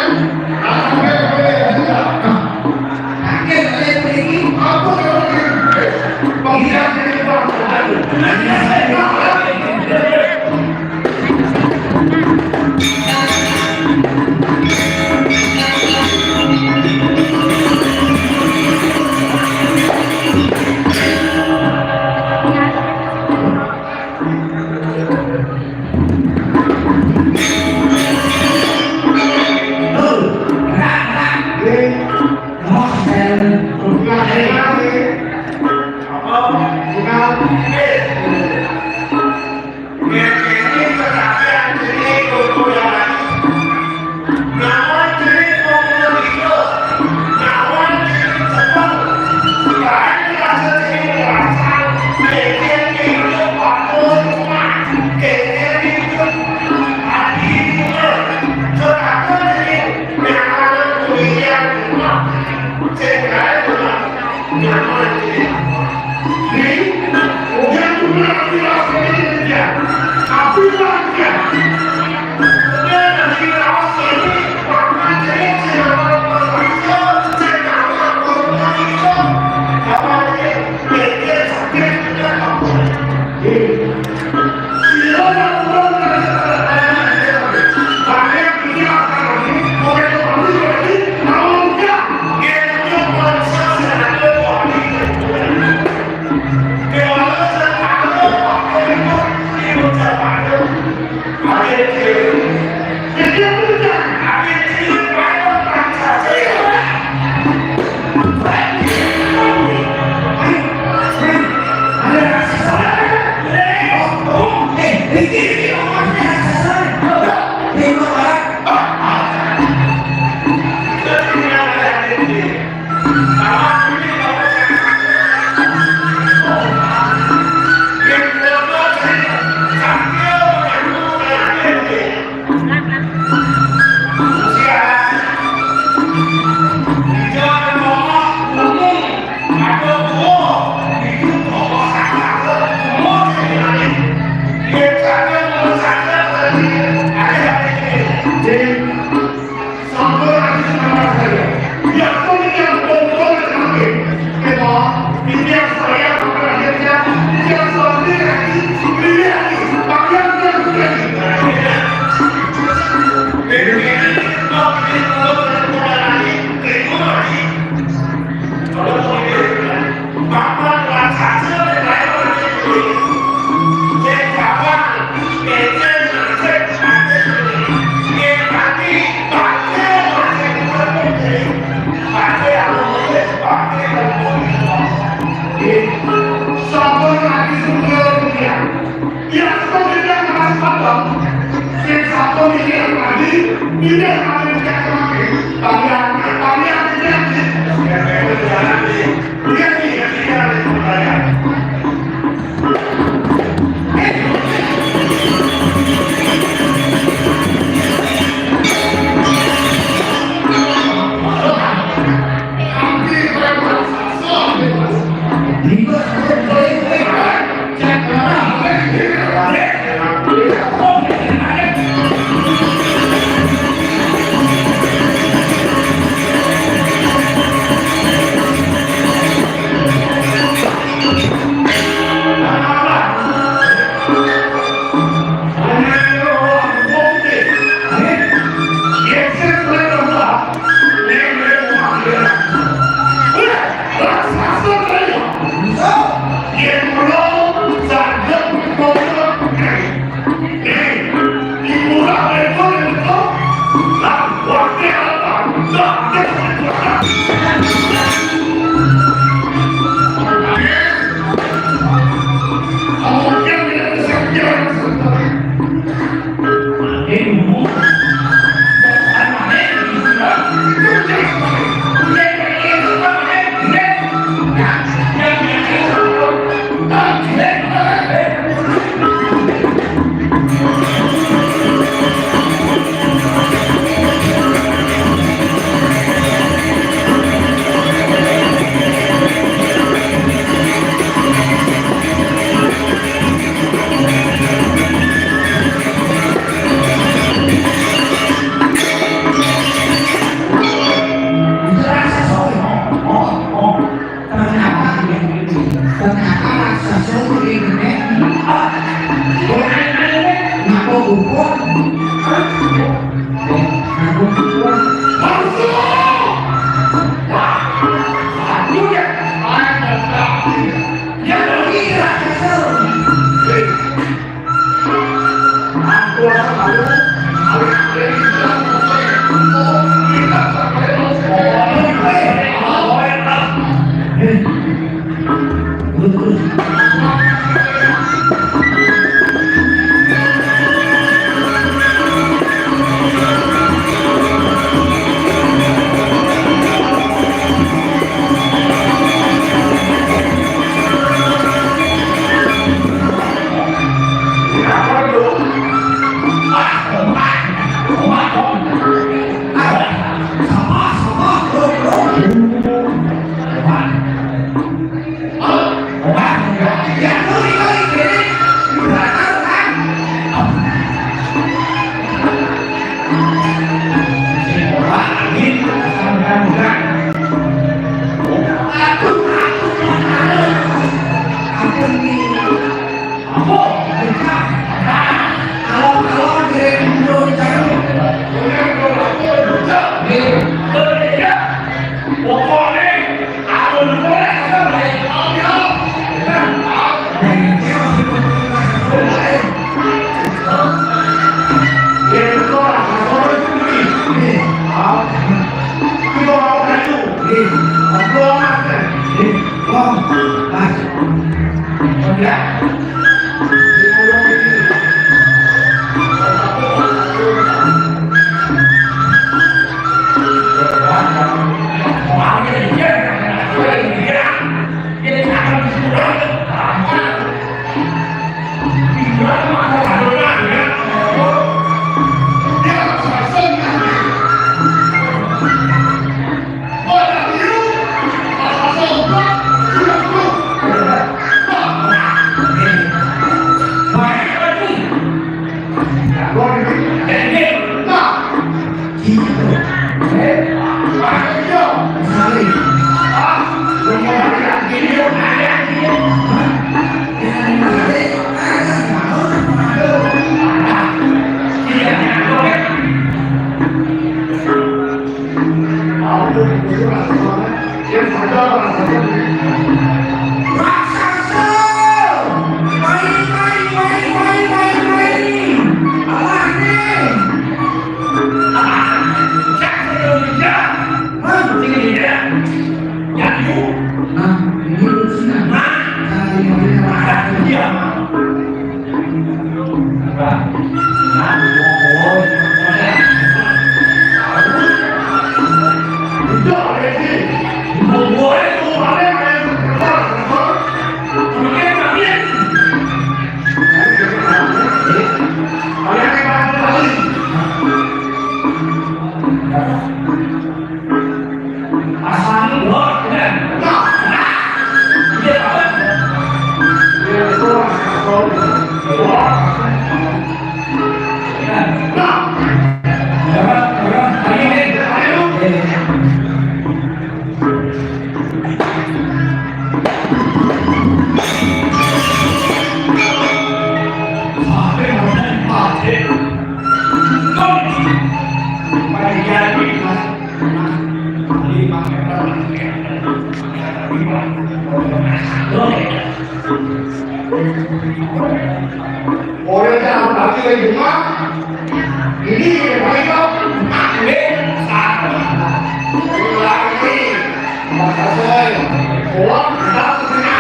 Ora ta lagi lagi bunga. Ini yang paling top. Ini satu. Lagi. Makasih. Wah, kita punya.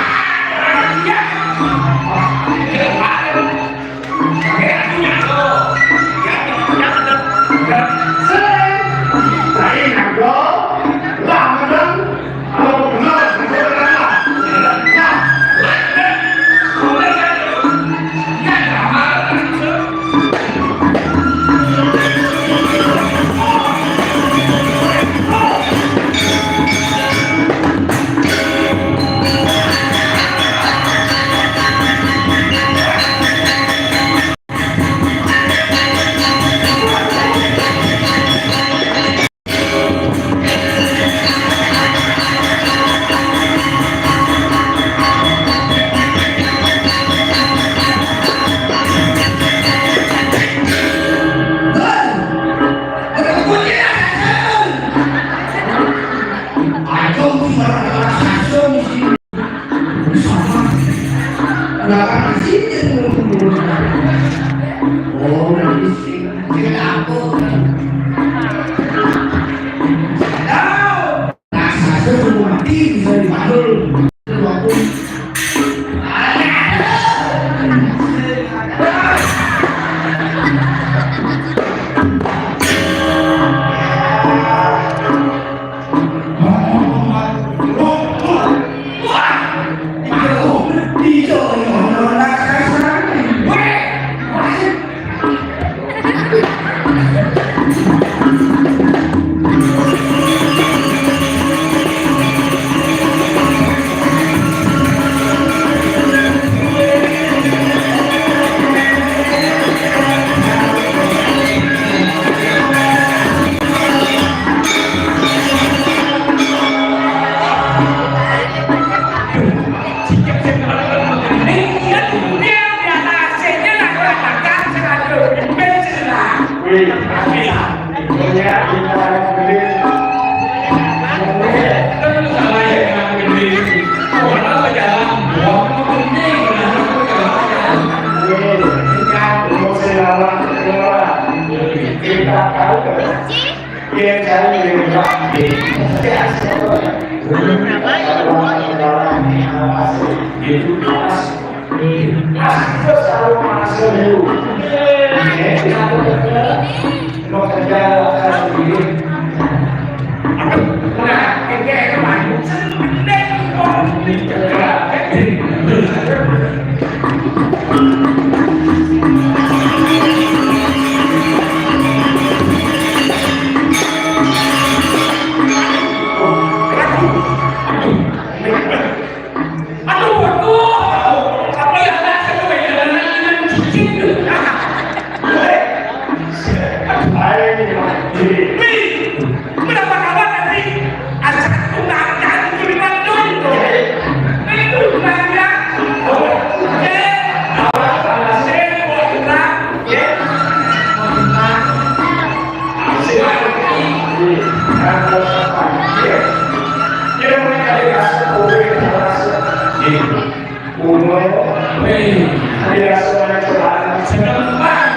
Hei, ada suara cobaan. Seneng banget.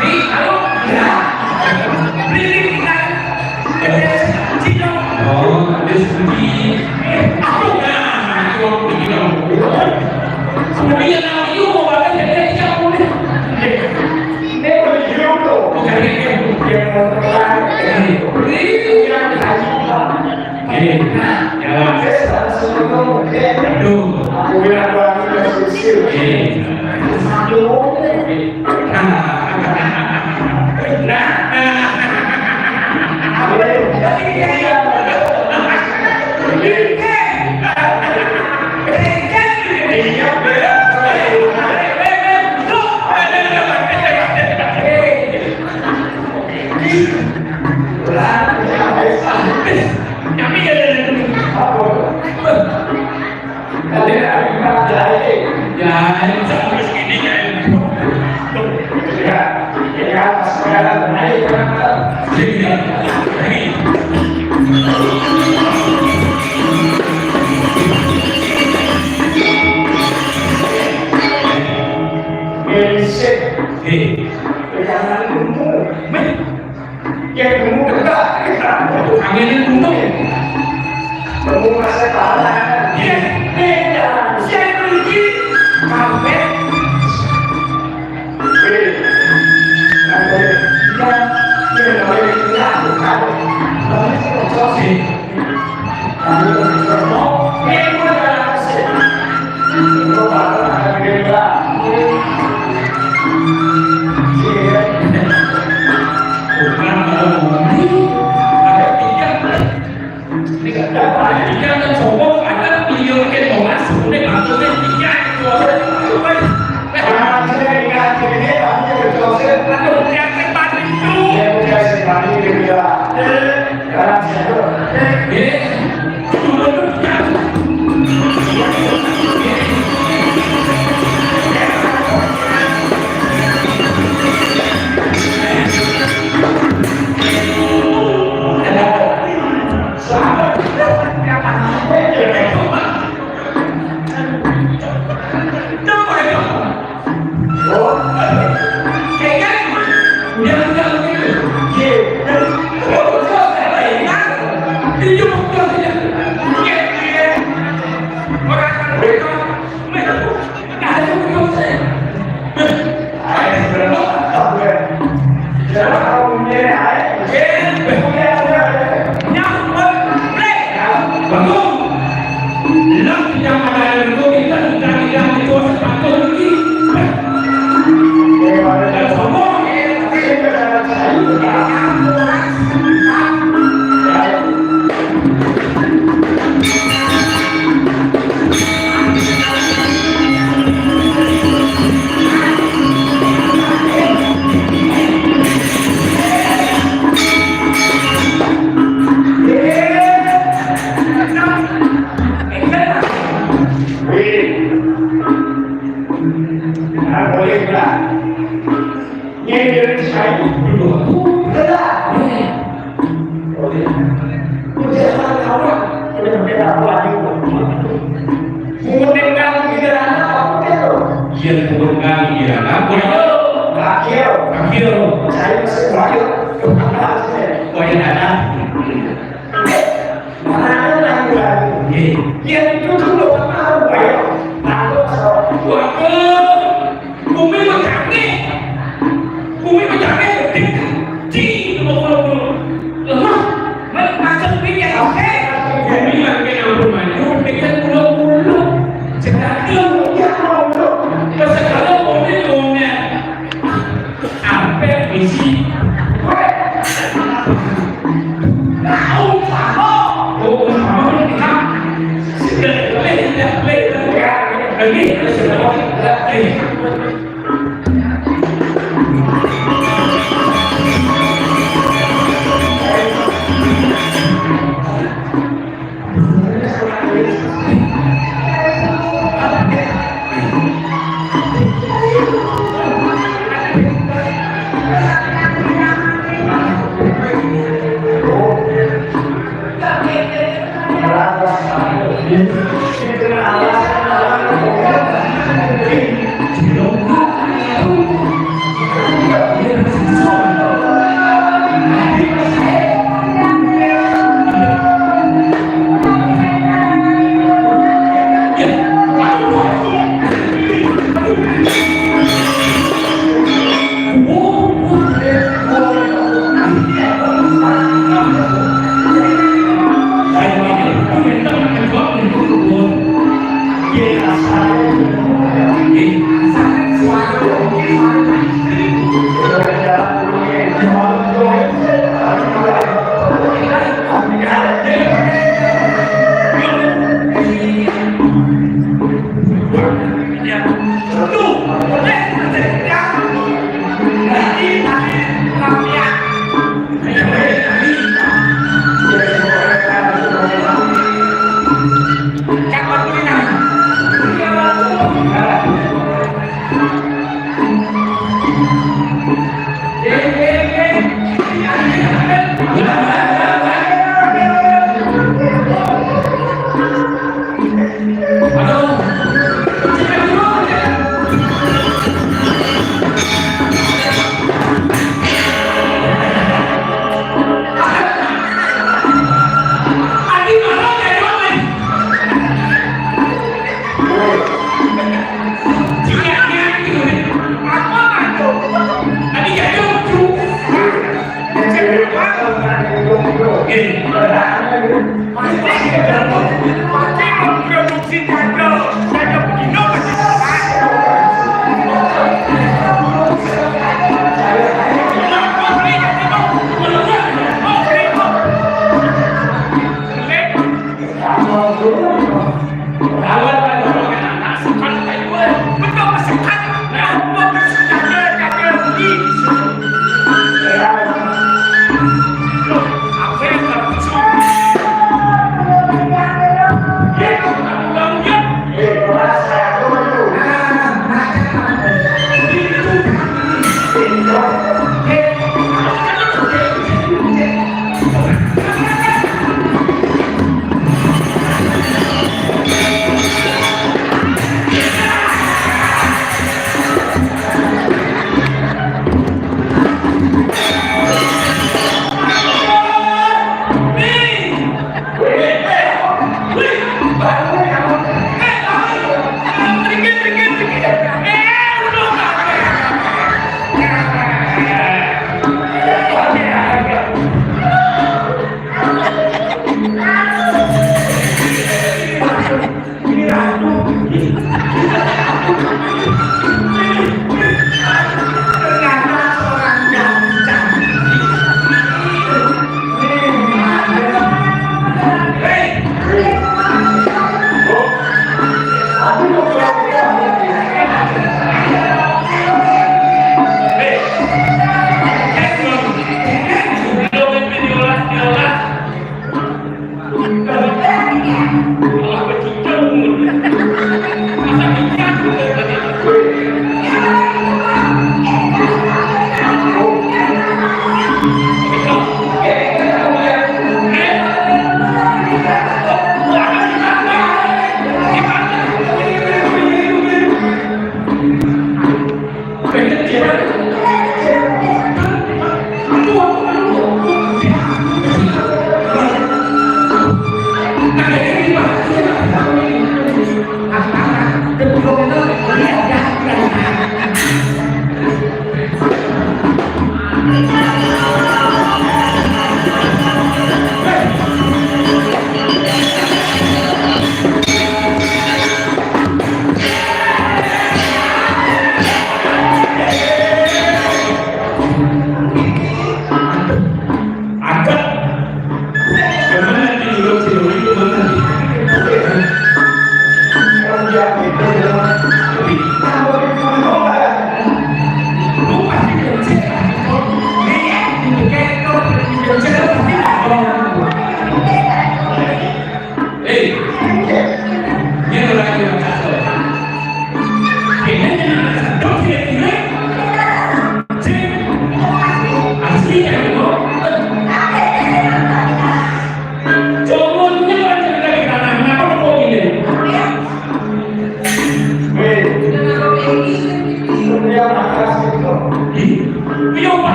Nih, ayo. Ya. Beli, beli, beli. Oh, ada sembunyi. Eh, aduh, nah, itu orang begini dong. Sembunyi yang namanya mau makan, jadi dia tidak boleh. Ini boleh hidup tuh. Bukan ini. Yang mau terang. Ini yang tadi. Ini, ya. Aduh. Ini. Nah. Nah. Yang gemuk dekat. Angin ini untung. Gemuk masa kalah. Iya. Beda. Saya pergi. Kampret. Wih. Kampret. Iya. Iya, kampret. Iya, bukan. Kampret itu cocok. Yen pun kang yen aku. Ayo, ayo. Ayo. Saya masih ayo. Kaya ana. Mana lagi lagi? Nggih. Yen itu dulu apa? Ayo. Aku so. Waduh. Bumi pecahne. Bumi pecahne gedhe. Di, lho, lho, lho. Lemah. Mek macet piye, oke? Bumi mangke ampun maju, pikir pulo-pulo. Cedak, lho, ya, lho, lho. Terus segala bumi, bumi. Sampai bisi. Weh. Tahu, tahu. Oh, tahu, tahu. Sudah, sudah, sudah, sudah. Lagi, sudah, sudah. Produksi gagal, gagal begini.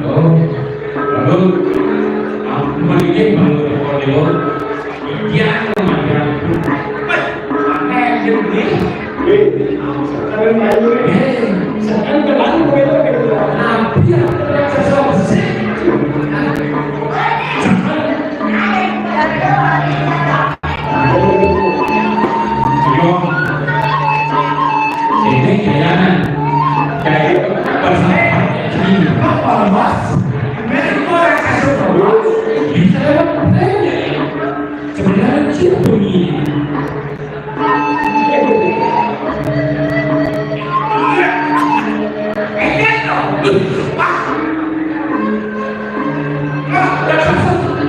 Oh, bagus. Aku mah ini baru rekor di luar. Iya, aku mah ya. Wah, pakai aja nih. Wih, misalkan main, eh, misalkan kemarin gue itu kayak gitu. Nah, iya, sesuai sih. Ini kayaknya kayak persahabatan ini apa, Mas? Ini orang kasih tahu. Bisa lewat pertanyaan. Sebenarnya siapa ini?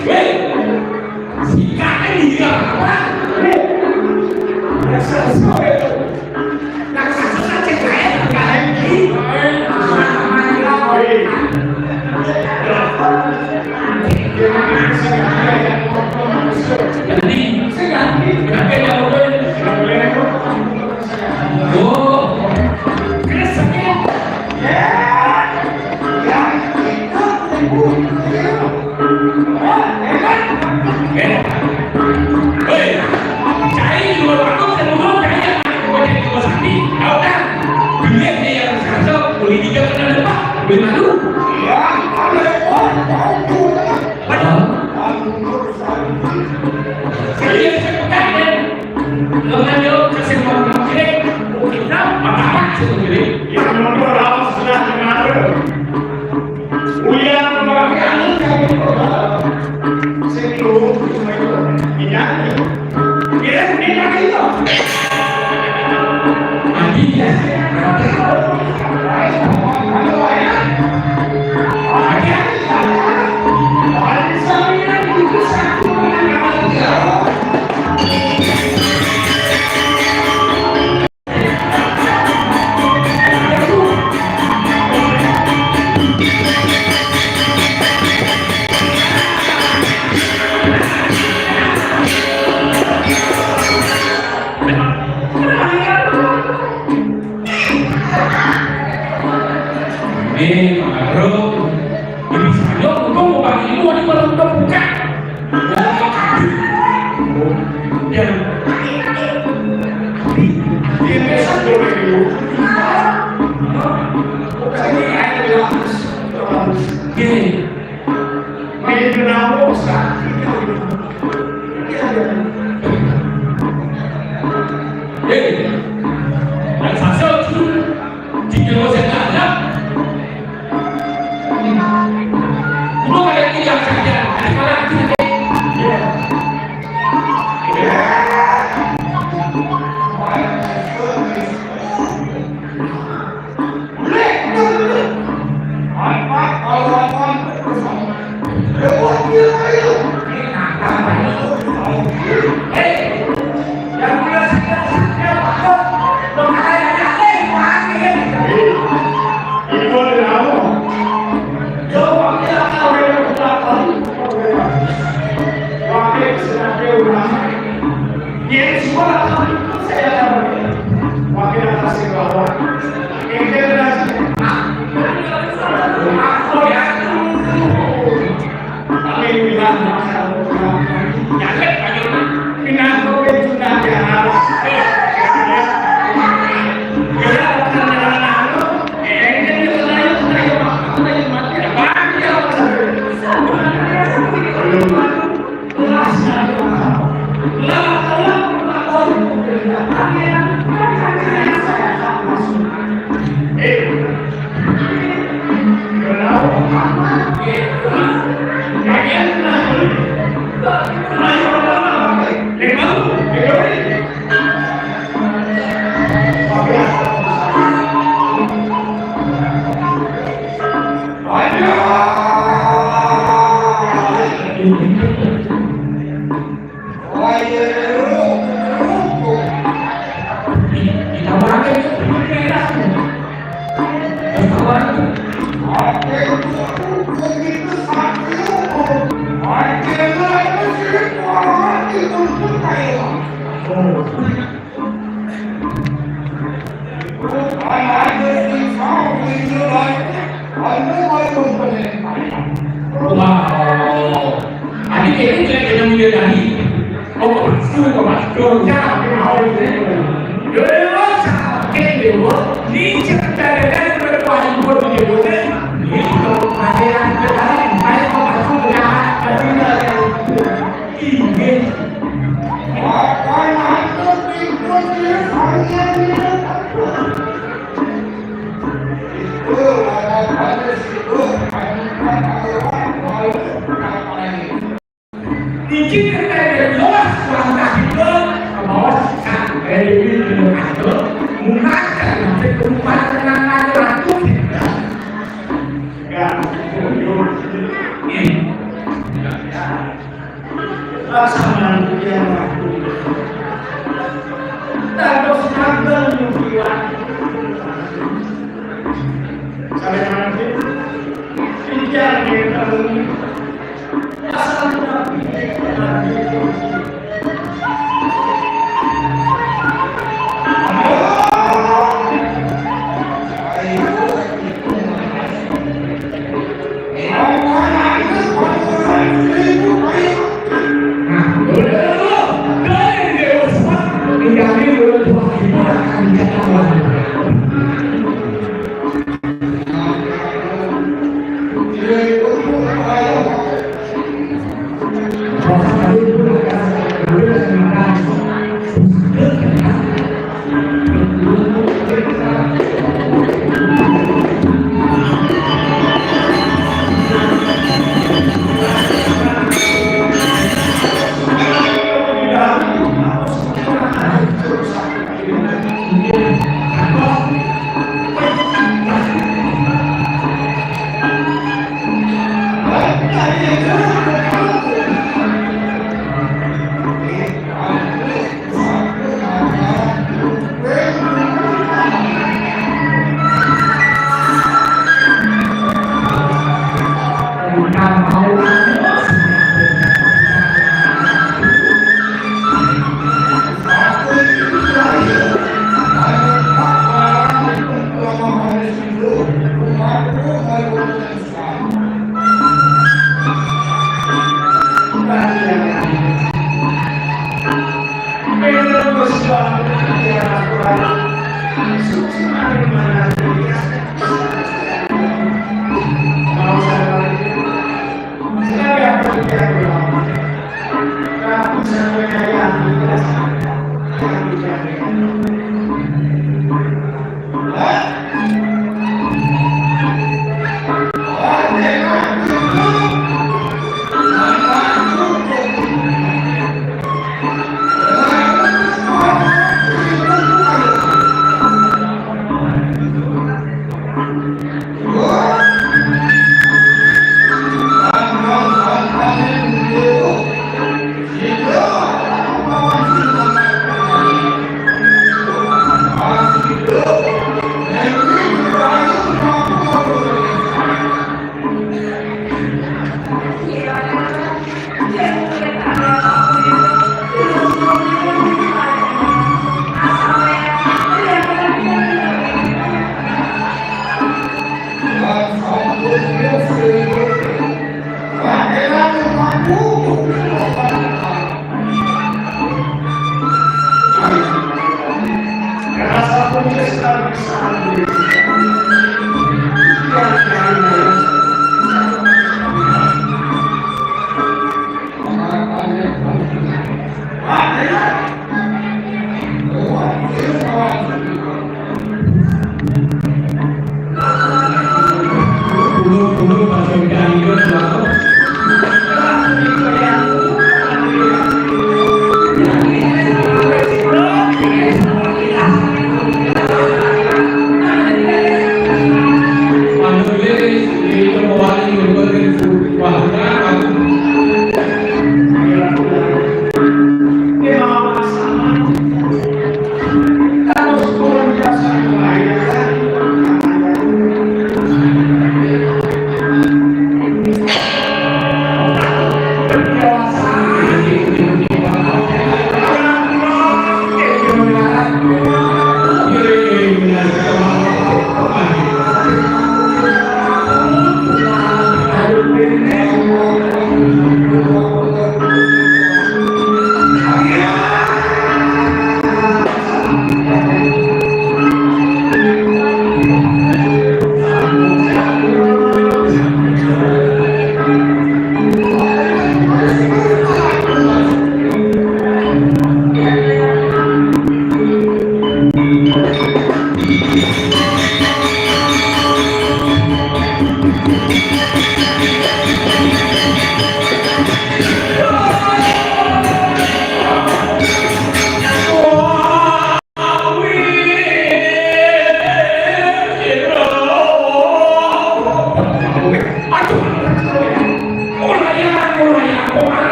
Hei! Sikat ini apa? Raksasa itu. Raksasa saja saya kalian ini. Jadi, saya nggak ngerti. Kenapa ya, Bro? Oh. Terus, ya. Ya. Hei, cai dua ratus dan dua cai yang mau jadi dua sakti, tahu kan? Dunia ini yang sekarang boleh tiga kena depan, boleh madu. Ya, boleh, boleh, boleh. Betul. Iya, saya pegang, men. Lengan dia kasih makan kiri, kita makan satu kiri. Yang nomor lawan sebelah dengan. Uya memakai anu, sing luhur, sing luhur, minyak. Kira minyak itu. Mati. Eh, Pak Bro, ini saya mumpung mau pagi ini mau dibuka. Wow. Adi kene cek kena mulia tadi. Oh, kok masuk, kok masuk. Ya, mau itu. Yo, yo, sakit, yo. Ni cerita dengan berkuah ibu di ibu. Ni kalau pangeran berkali, mai kok masuk ke jahat, pasti dah ada. Ini. Niki terkait luas langkah itu, luas dari itu, mengajak nanti keempat kenangan waktu. Ya, ini. Laksanaan ujian waktu. Dados magang mugi waktu. Sampai nanti, ujian yang terlalu. Laksanaan ujian yang terlalu.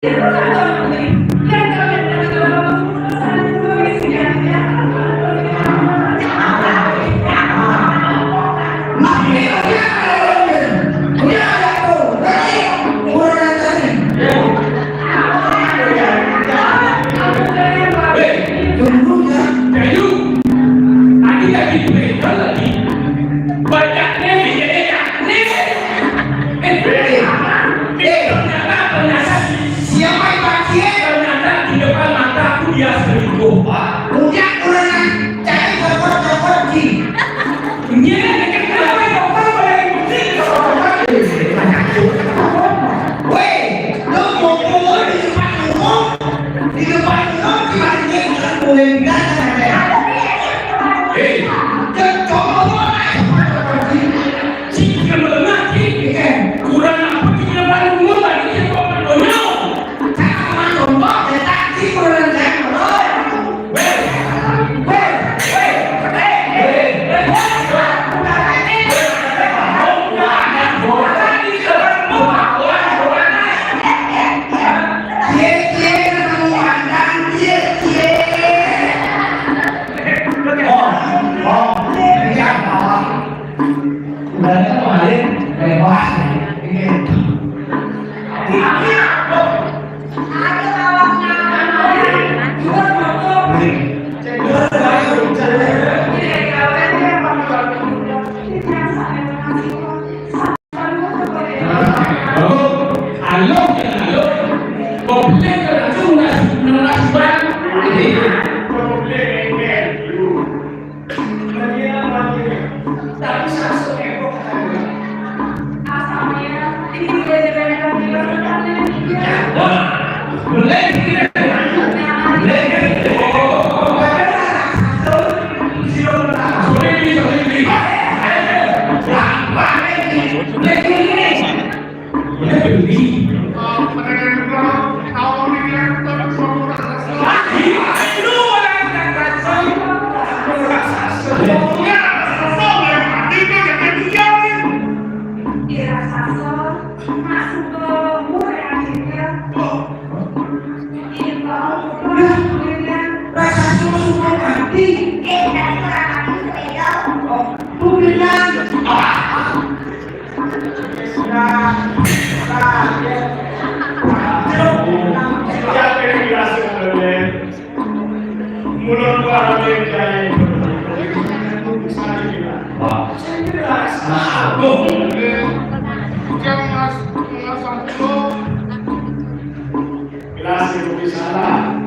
Banyak nih, ya, ya, nih. Eh, eh, eh, ternyata, ternyata, siapa yang pakai? Ternyata di depan mata aku dia selingkuh, Pak. Udah, kurang cari copot-copot, Ji. Ini kan kenapa copot pada yang penting? Weh, lu mau ngomong di depan umum? Di depan umum, gimana dia bukan boleh bilang ada. Hei, copot, copot, copot, Ji. Sing mengerti. Kurang apa sih yang paling umum tadi yang kau perlu? Cara ngomong, ya, tak sih kurang saya ngomong. Weh, weh, weh, weh, weh, weh. Cie, cie, ketemu mantan, cie, cie. Oh, oh, ini apa? Udah kemarin, dari bawah, ini. Halo, halo. Komplain langsung nas-, nas-, nas-, ini. Rasa susu mati. Eh, tadi orang mati sepeda. Oh, tuh bilang. Sudah, sudah, ya. Siapa yang dikasih oleh? Mulut gua ada yang jahil. Wah. Nah, tuh. Bukan mas, mas aku. Gelas itu bisa lah.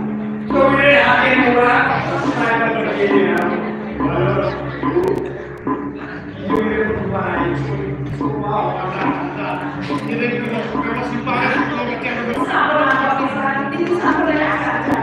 Kemudian hakim murah, saya berpikir, ya. Lalu, ibu, ibu ini berubah, ibu, ibu, wow, ada, ada. Ini juga masih banyak kalau kecil. Sabar, Pak Islam. Itu sabar, ya, saja.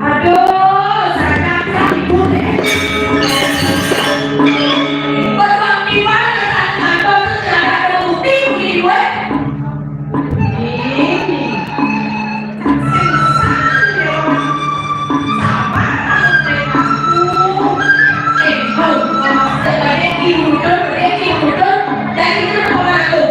Aduh, saya ibu deh. Betul, di mana letak kantor tuh, tidak ada bukti begini, weh. Ini. Sing salah, ya. Sabar, aku. Eh, oh, oh, sebagai ibu tuh, eh, ibu tuh, dari mana aku?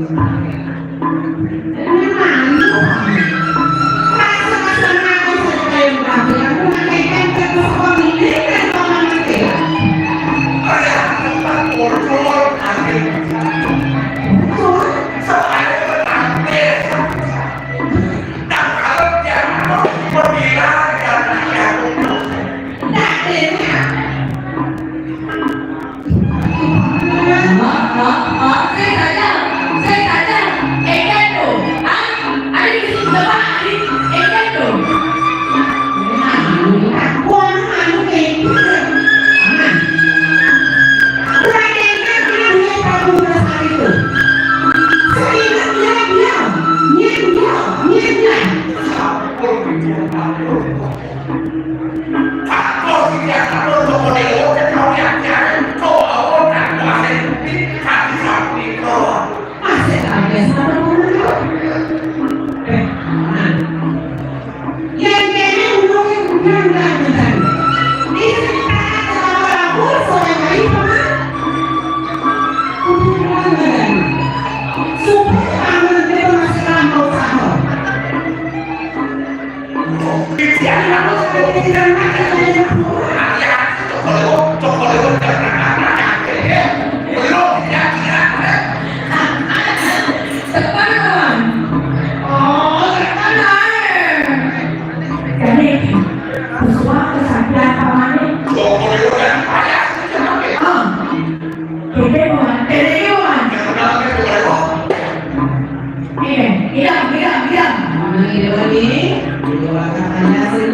Hả? Hả? Hả? Sing saja. Sing saja. Eken tu. Hah? Ada di sini coba. Eken tu. Nah, aku anak anu kayak gitu. Nah. Perhatikan dia, dia Prabu Belasari itu. Seingat dia, dia. Dia, dia. Dia, dia. Tekan, Wan. Oh, tekan ae. Jadi, pesuah kesaktian pamane. Ah. Kete, Wan. Kete, Wan. Iya, iya, iya, iya. Nah, iya, ini. Iya, katanya sih.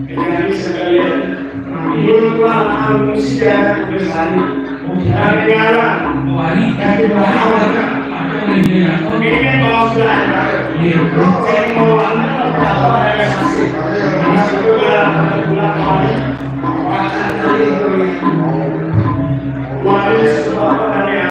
Jadi sekalian, manusia besar dari dalam, dari dalam. Ini kan kalau sudah ada, saya mau apa, ada saksi. Masuk ke dalam, bulan kemarin. Kemarin sudah ada yang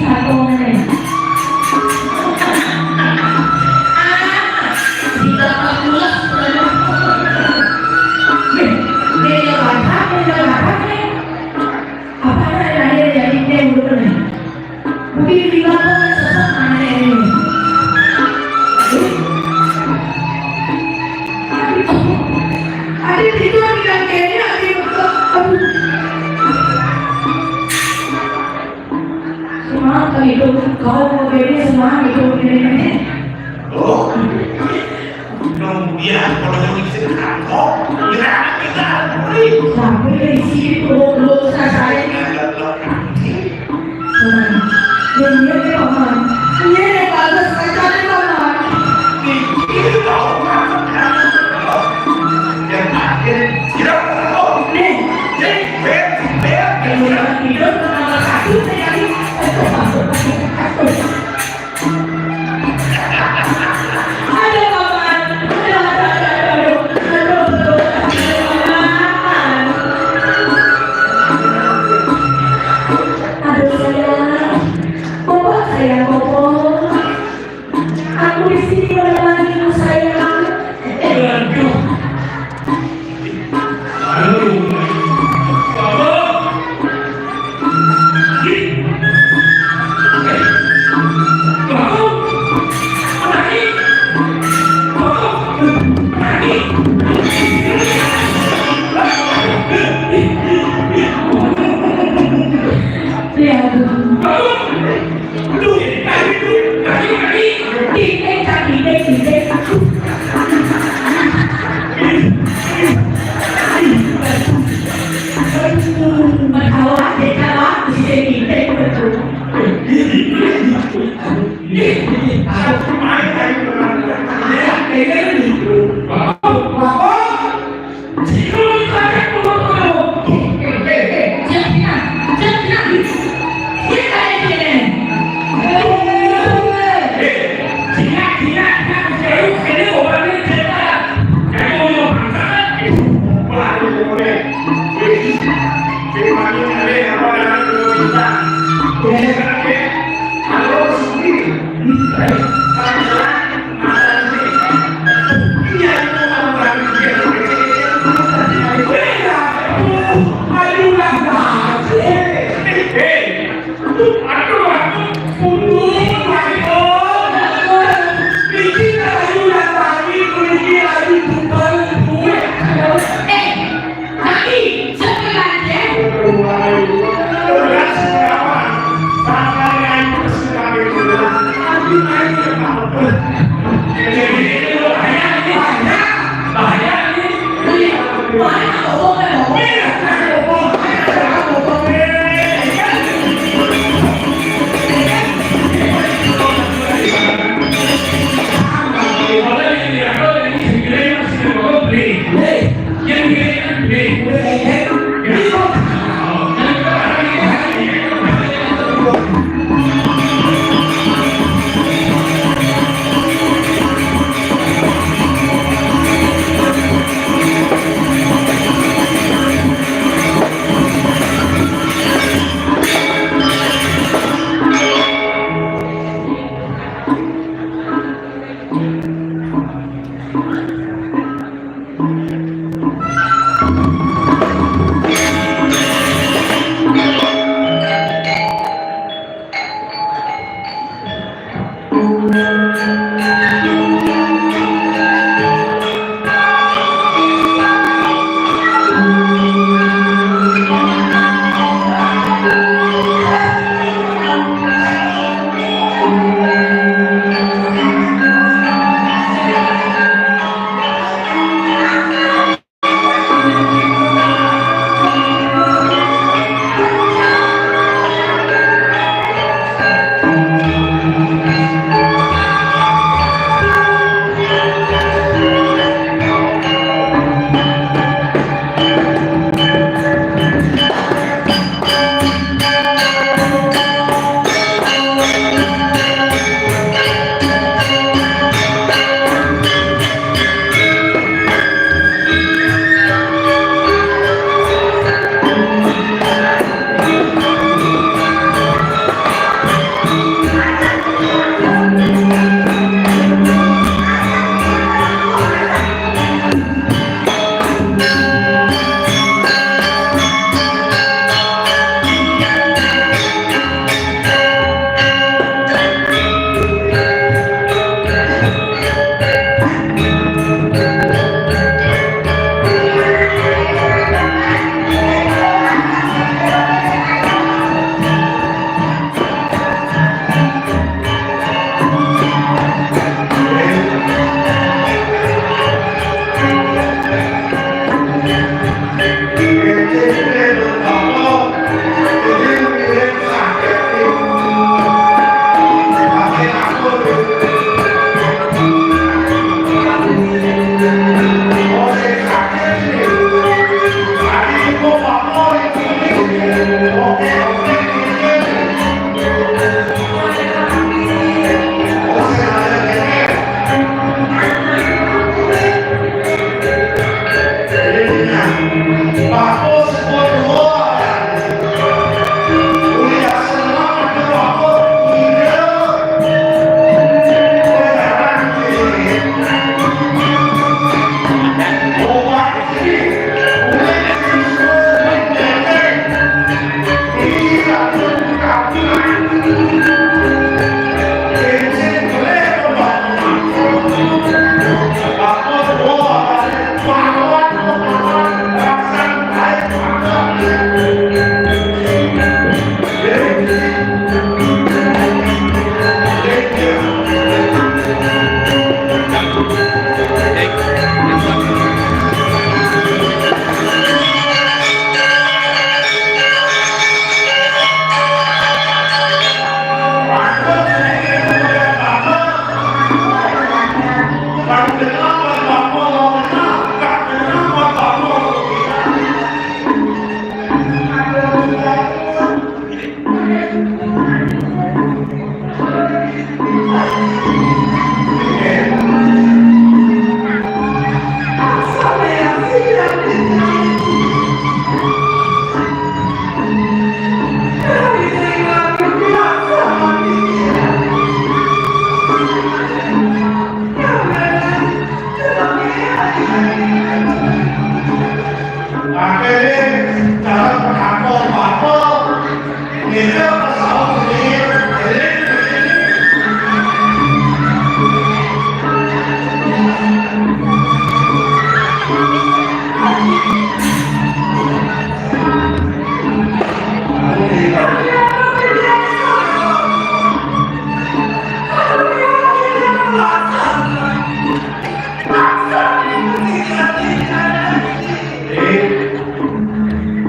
Satu menit. Nih, nih, ya, Pak, nih, ya, Pak, nih. Apa ada yang lain yang ingin dulu nih? Mungkin di mana sesak mana ini? Aduh, aduh, itu yang kayaknya, aduh, aduh. Semangat kali itu, kau mau beda semangat itu, ini, ini. Oh, nung dia kalau yang bisa kantong, gerak kita, tapi dari sini tuh, lu selesai. Tenang. Yang dia nih, Paman. Ini yang bagus, saya cari, Paman. Yang akhir, tidak tahu. Nih, jadi, ber, ber, yang udah tidur, tambah satu, saya cari. Aduh, Paman. Aduh, aduh, aduh, aduh, aduh. Aduh, aduh, aduh, Paman. Aduh, sayang. Bobo, sayang, Bobo. Aku di sini menemanimu, sayang. Aduh. Aduh. Bobo.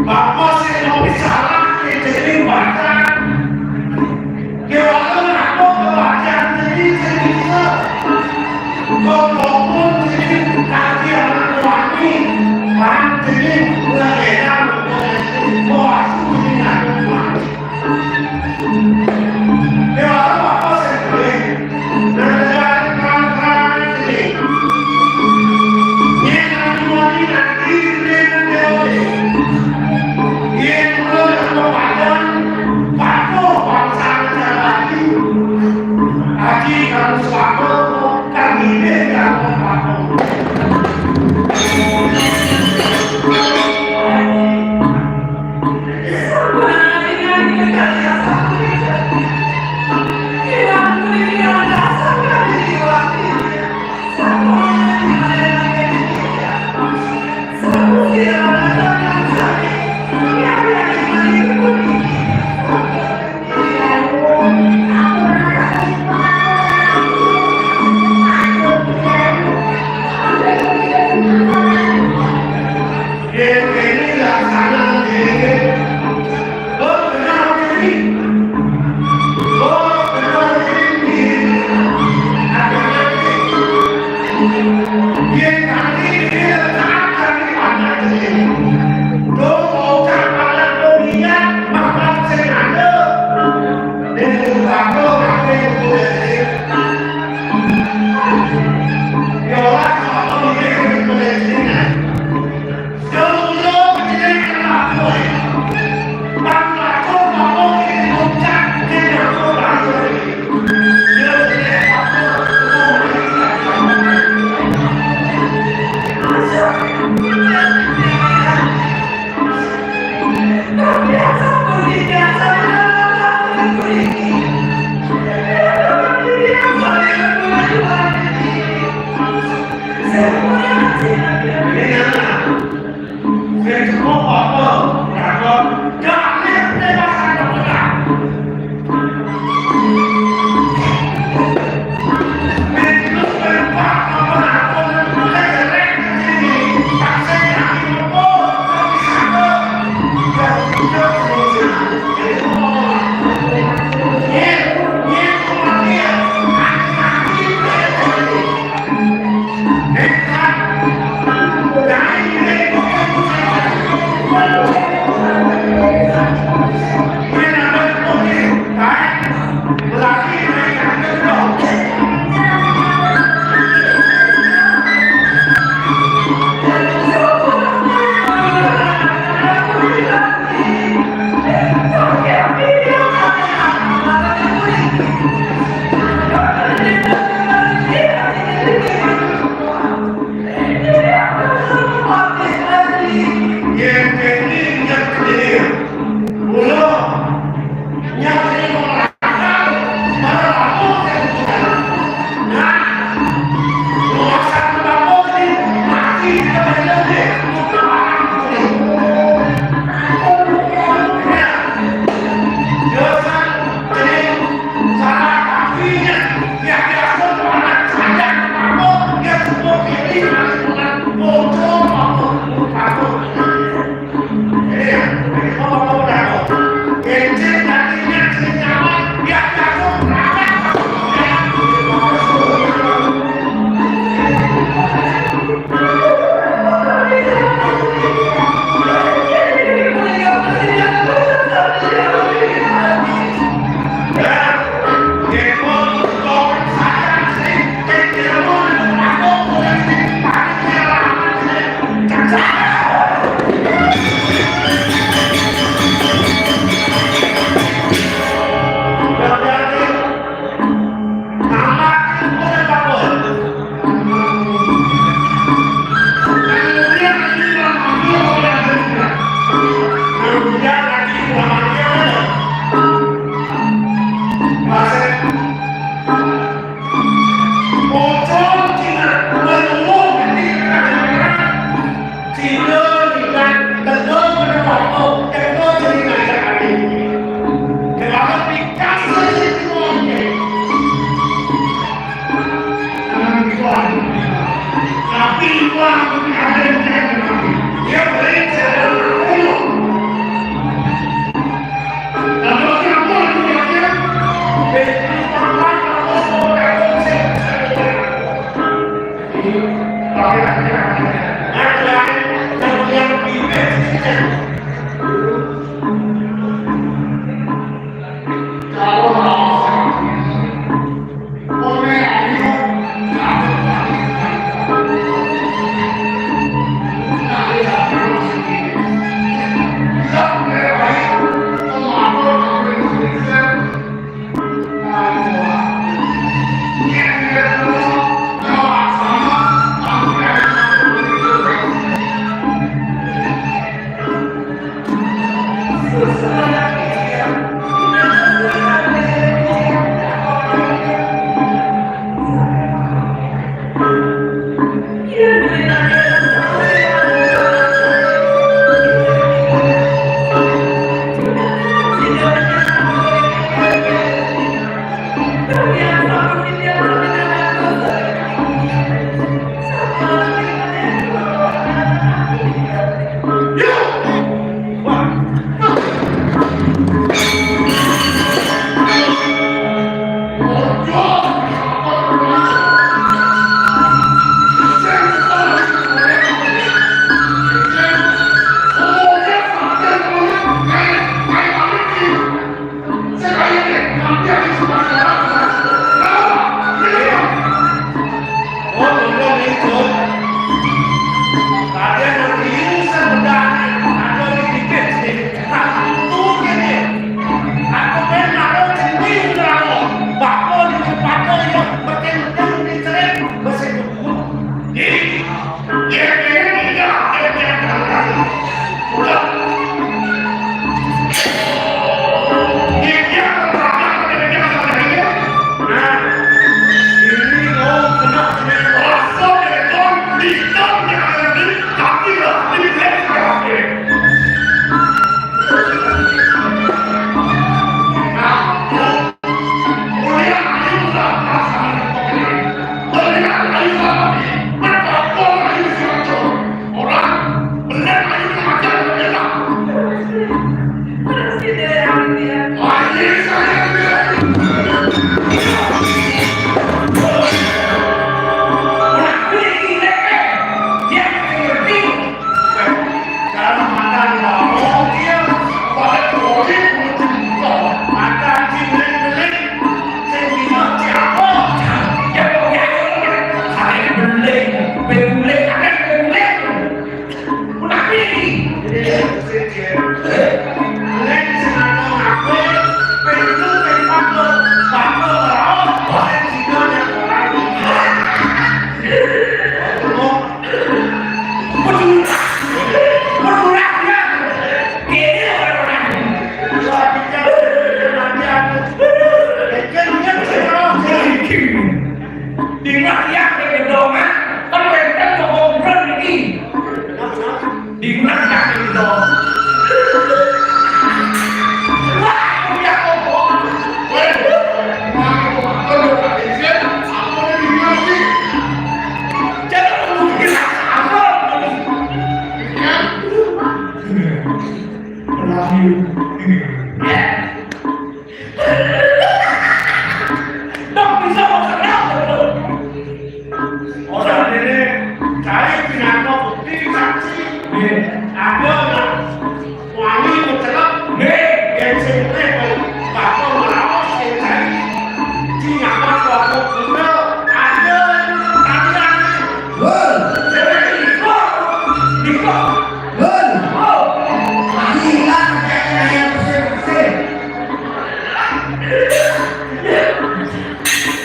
Bapa sing mau bicara, jadi baca. Kira-kira apa kebahagiaan jadi, jadi bisa. Kau maupun jadi kaki anak lelaki, anak jadi mulai enak, mau aku jadi anak lelaki. Kira-kira apa sih boleh? Nah, jadi, ini. Ini nanti mau ini nanti, ini nanti. Ini perlu ada kepadan, patuh bangsa negara lagi. Haji kamu suaka, kan ini kamu patuh.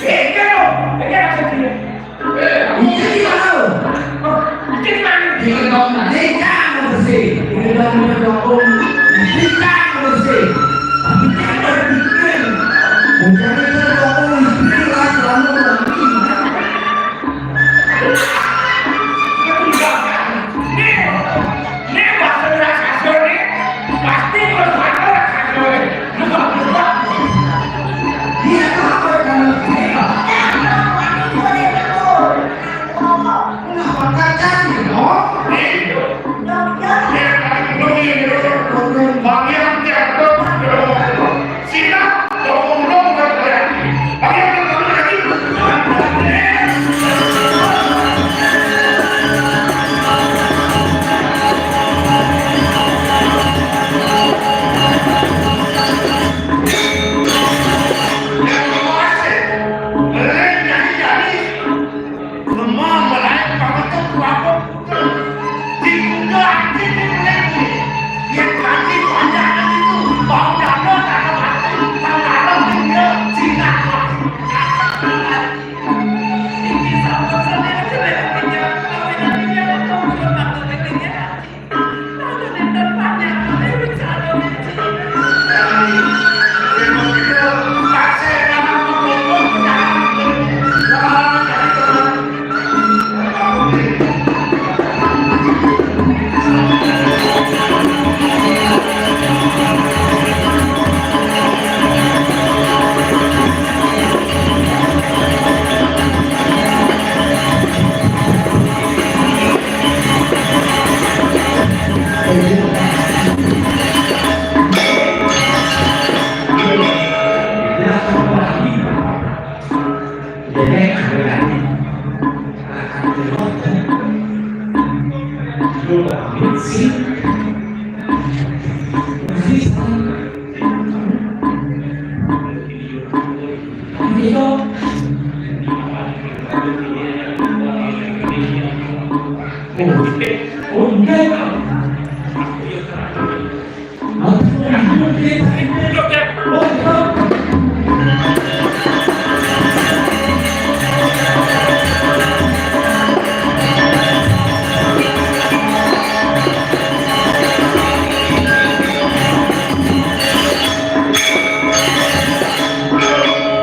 Eh, enggak dong. Enggak, maksudnya. Iya, iya, tahu. Oh, itu gimana? Iya, dong. Ini jangan bersih. Ini dong, ini dong. Ini jangan bersih. Tapi jangan berpikir. Bukan itu dong, ini lah, selalu berpikir. Ini, ini bahasa kasar nih. Pasti bahasa kasar nih. Iya, apa kalau saya? Kenapa kacang, no? Bang Yang jatuh. Sina, ngomong dong, Bang Yang. Bang Yang, ngomong lagi.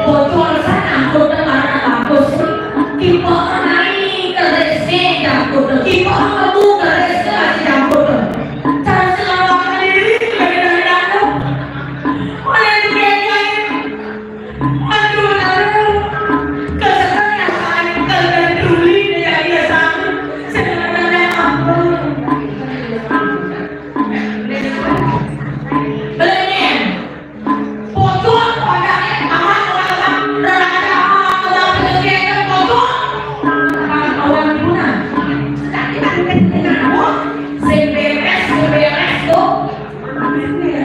Bocor sana, aku dengar bagus. Tipe naik ke desa jangkut, tipe kamu ke desa masih jangkut. Cara selamatkan diri sebagai dari aku. Oleh itu dia aduh, aduh, kesedihan saya, kesedihan dulu dia biasa. Sebenarnya ampun. Beliin. Pocong, pocong, eh, aman, aman, aman. Rada, aman, aman, aman, aman, pocong. Aman, aman, aman. Sing beres, sing beres, tuh.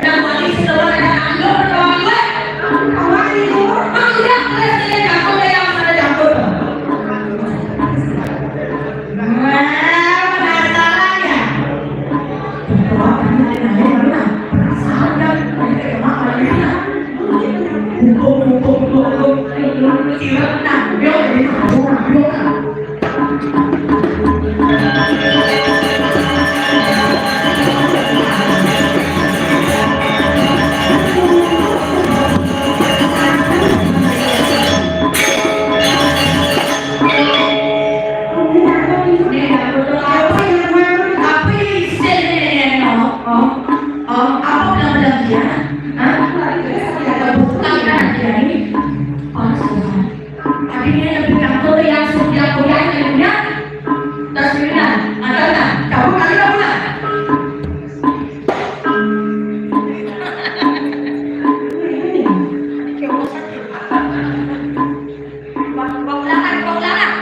Nang mati, sing lawan ada anu, lawan gue. Aman, itu. Mangga, terus ini campur, yang mana campur. Wah, penasaran ya? Om, apa bilang-bilang dia? Hah? Bukan kan dia ini? Panas, Tuhan. Tapi dia lebih takut yang sudah punya yang punya. Terus dia bilang, "Ada nggak? Cabut lagi nggak pulang?" Bawa ulangan, bawa ulangan.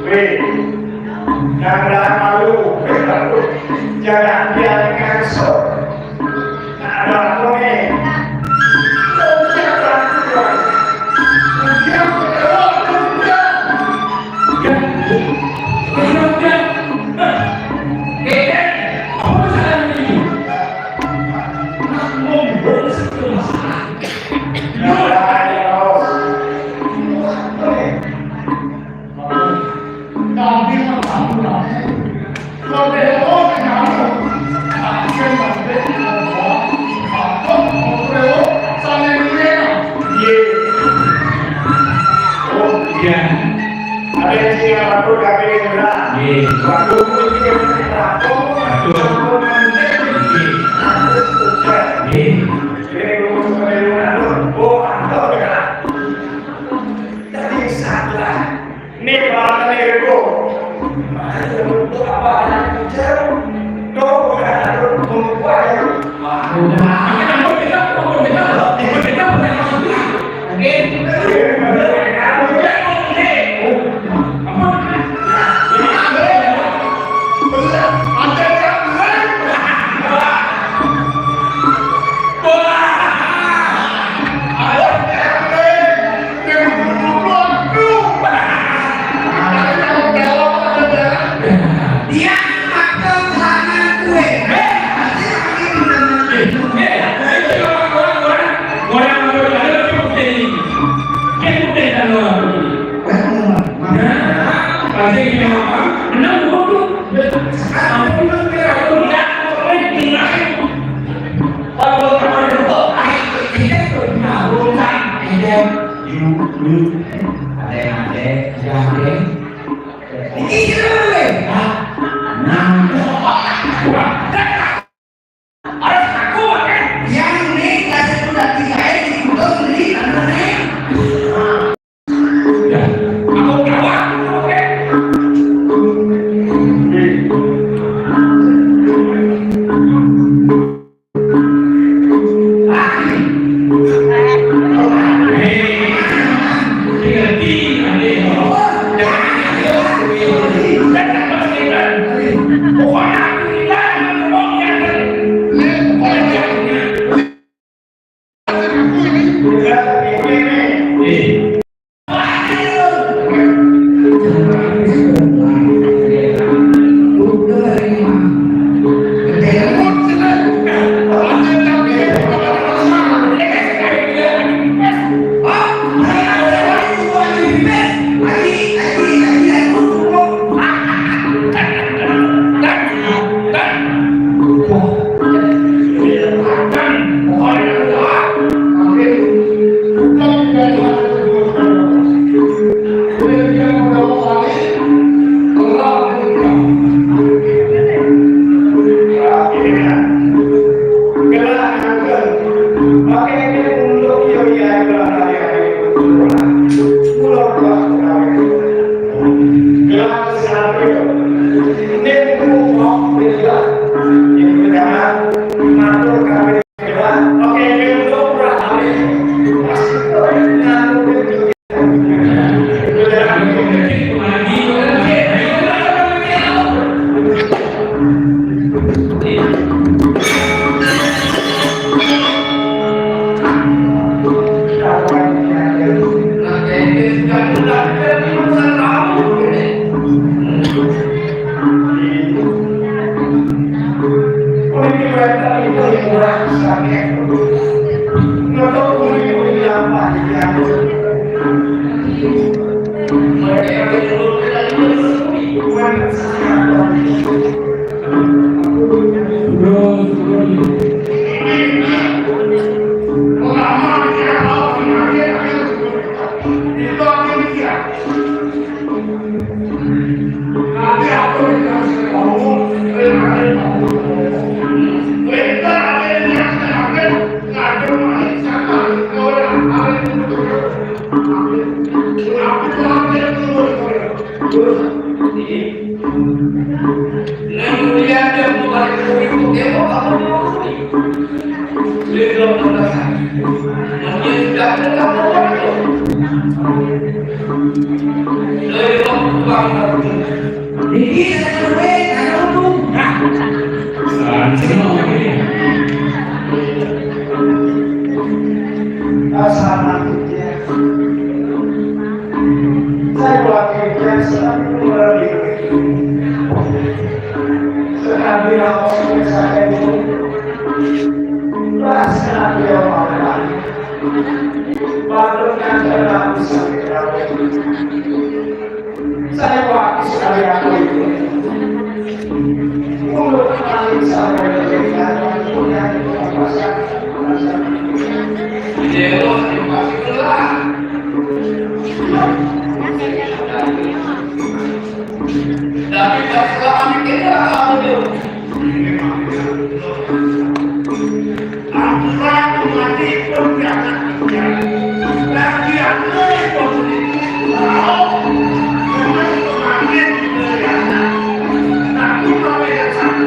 Weh, jangan malu, jangan biarkan sok. Ini barang rego. Mari untuk apa yang bicara? Kau bukan untuk membuat. Nang dia dia balik kuwi kok dia mau apa mau? Dia belum terasa. Dia sudah terasa. Dia belum terasa. Niki sing luwih karo untung. Nah. Nah, sing ngomong ini. Asal nanti dia. Saya wakil biasa melalui. Sekali langsung saya itu. Rasa dia makan. Baru kan dalam sampai. Saya waktu sekali aku itu. Untuk kali saya punya. Tapi pas selama ini kita tahu. Ampura mati pun jangan. Lagi aku pun. Tahu. Memang kemarin. Tapi kalau yang satu.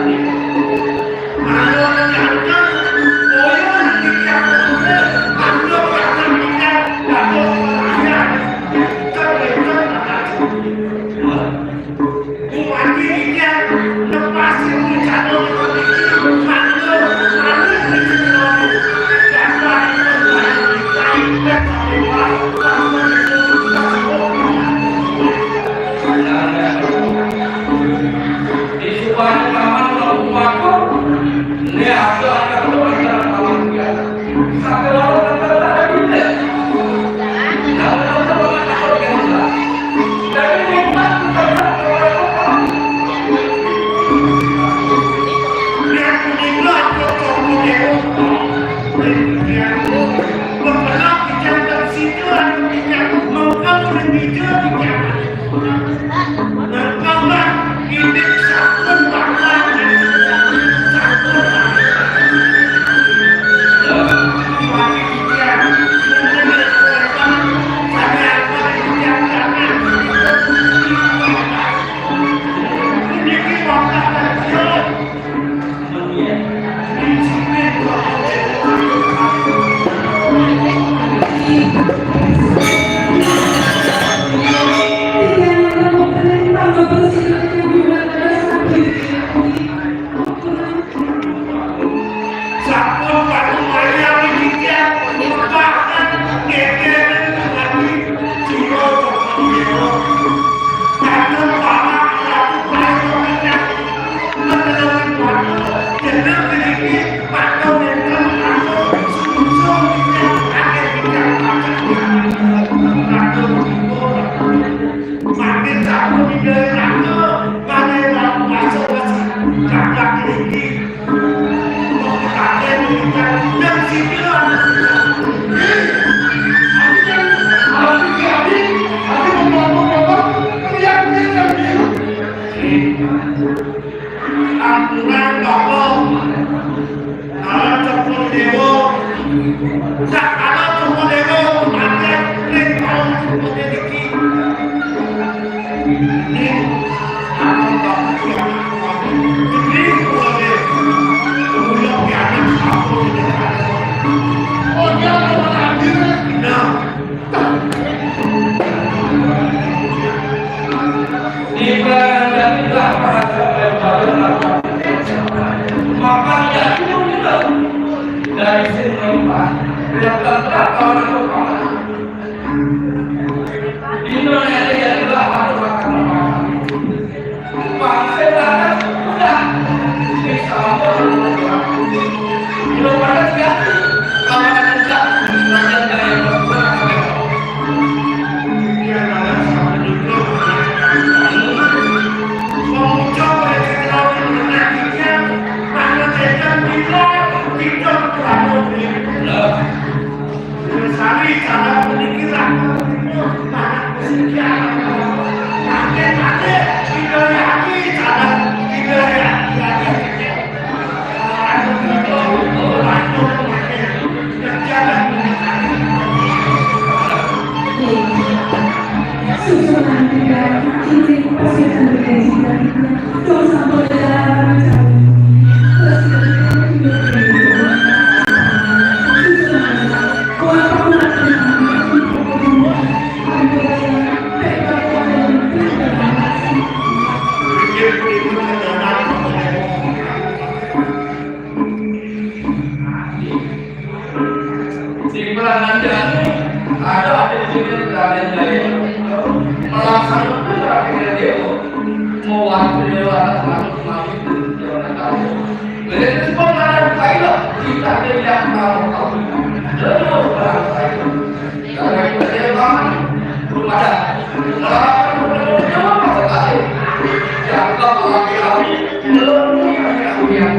Ampura, Bapak. Kalau cepul dewa, tak kalau cepul dewa, mati, ning tahun cepul dewa iki. Ning, aku tak punya anak. Ning, punya. Punya anak, aku tidak ada. Oh, dia mau lagi. Nah. Maka dia itu dari sini, Pak. Dia tetap orang itu, Pak. Ini yang dia juga harus makan, Pak. Di Pranandani ada di sini Raden Jaya melaksanakan Raden Dewa mewakili anak masuk mami dari Pranandani. Jadi itu semua ada kaila kita ada yang tahu tahu terus barang saya dari Dewa belum ada melaksanakan Dewa masuk lagi yang kau lagi belum yang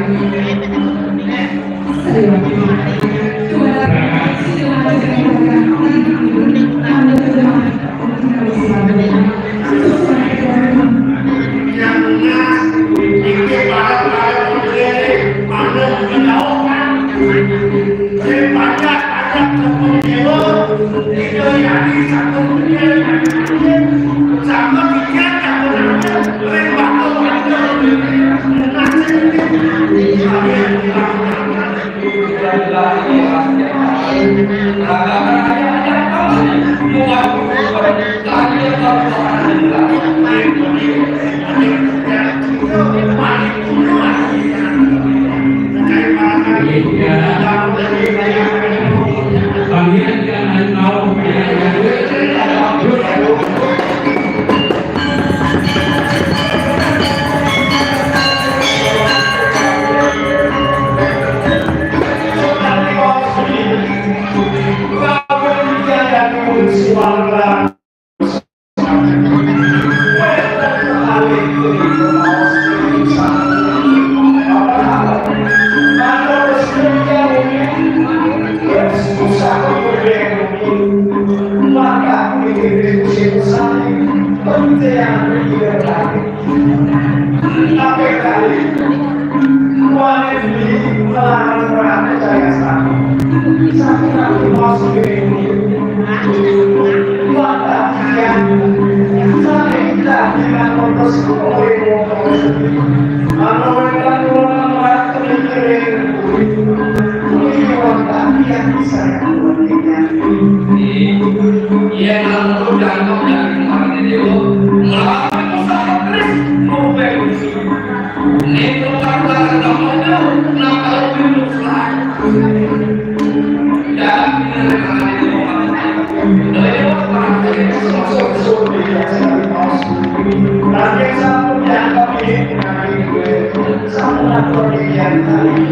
Iya, kalau perlu jangkep dari kemarin itu, melawan Musa Kris, mau beli. Ini kalau kata-kata kamu itu, nah, kalau dulu selesai. Jangan bilang kemarin itu, dari orang-orang yang sosok-sosok di atas. Nanti satu jangkep ini, nanti gue, satu lapor di yang tadi.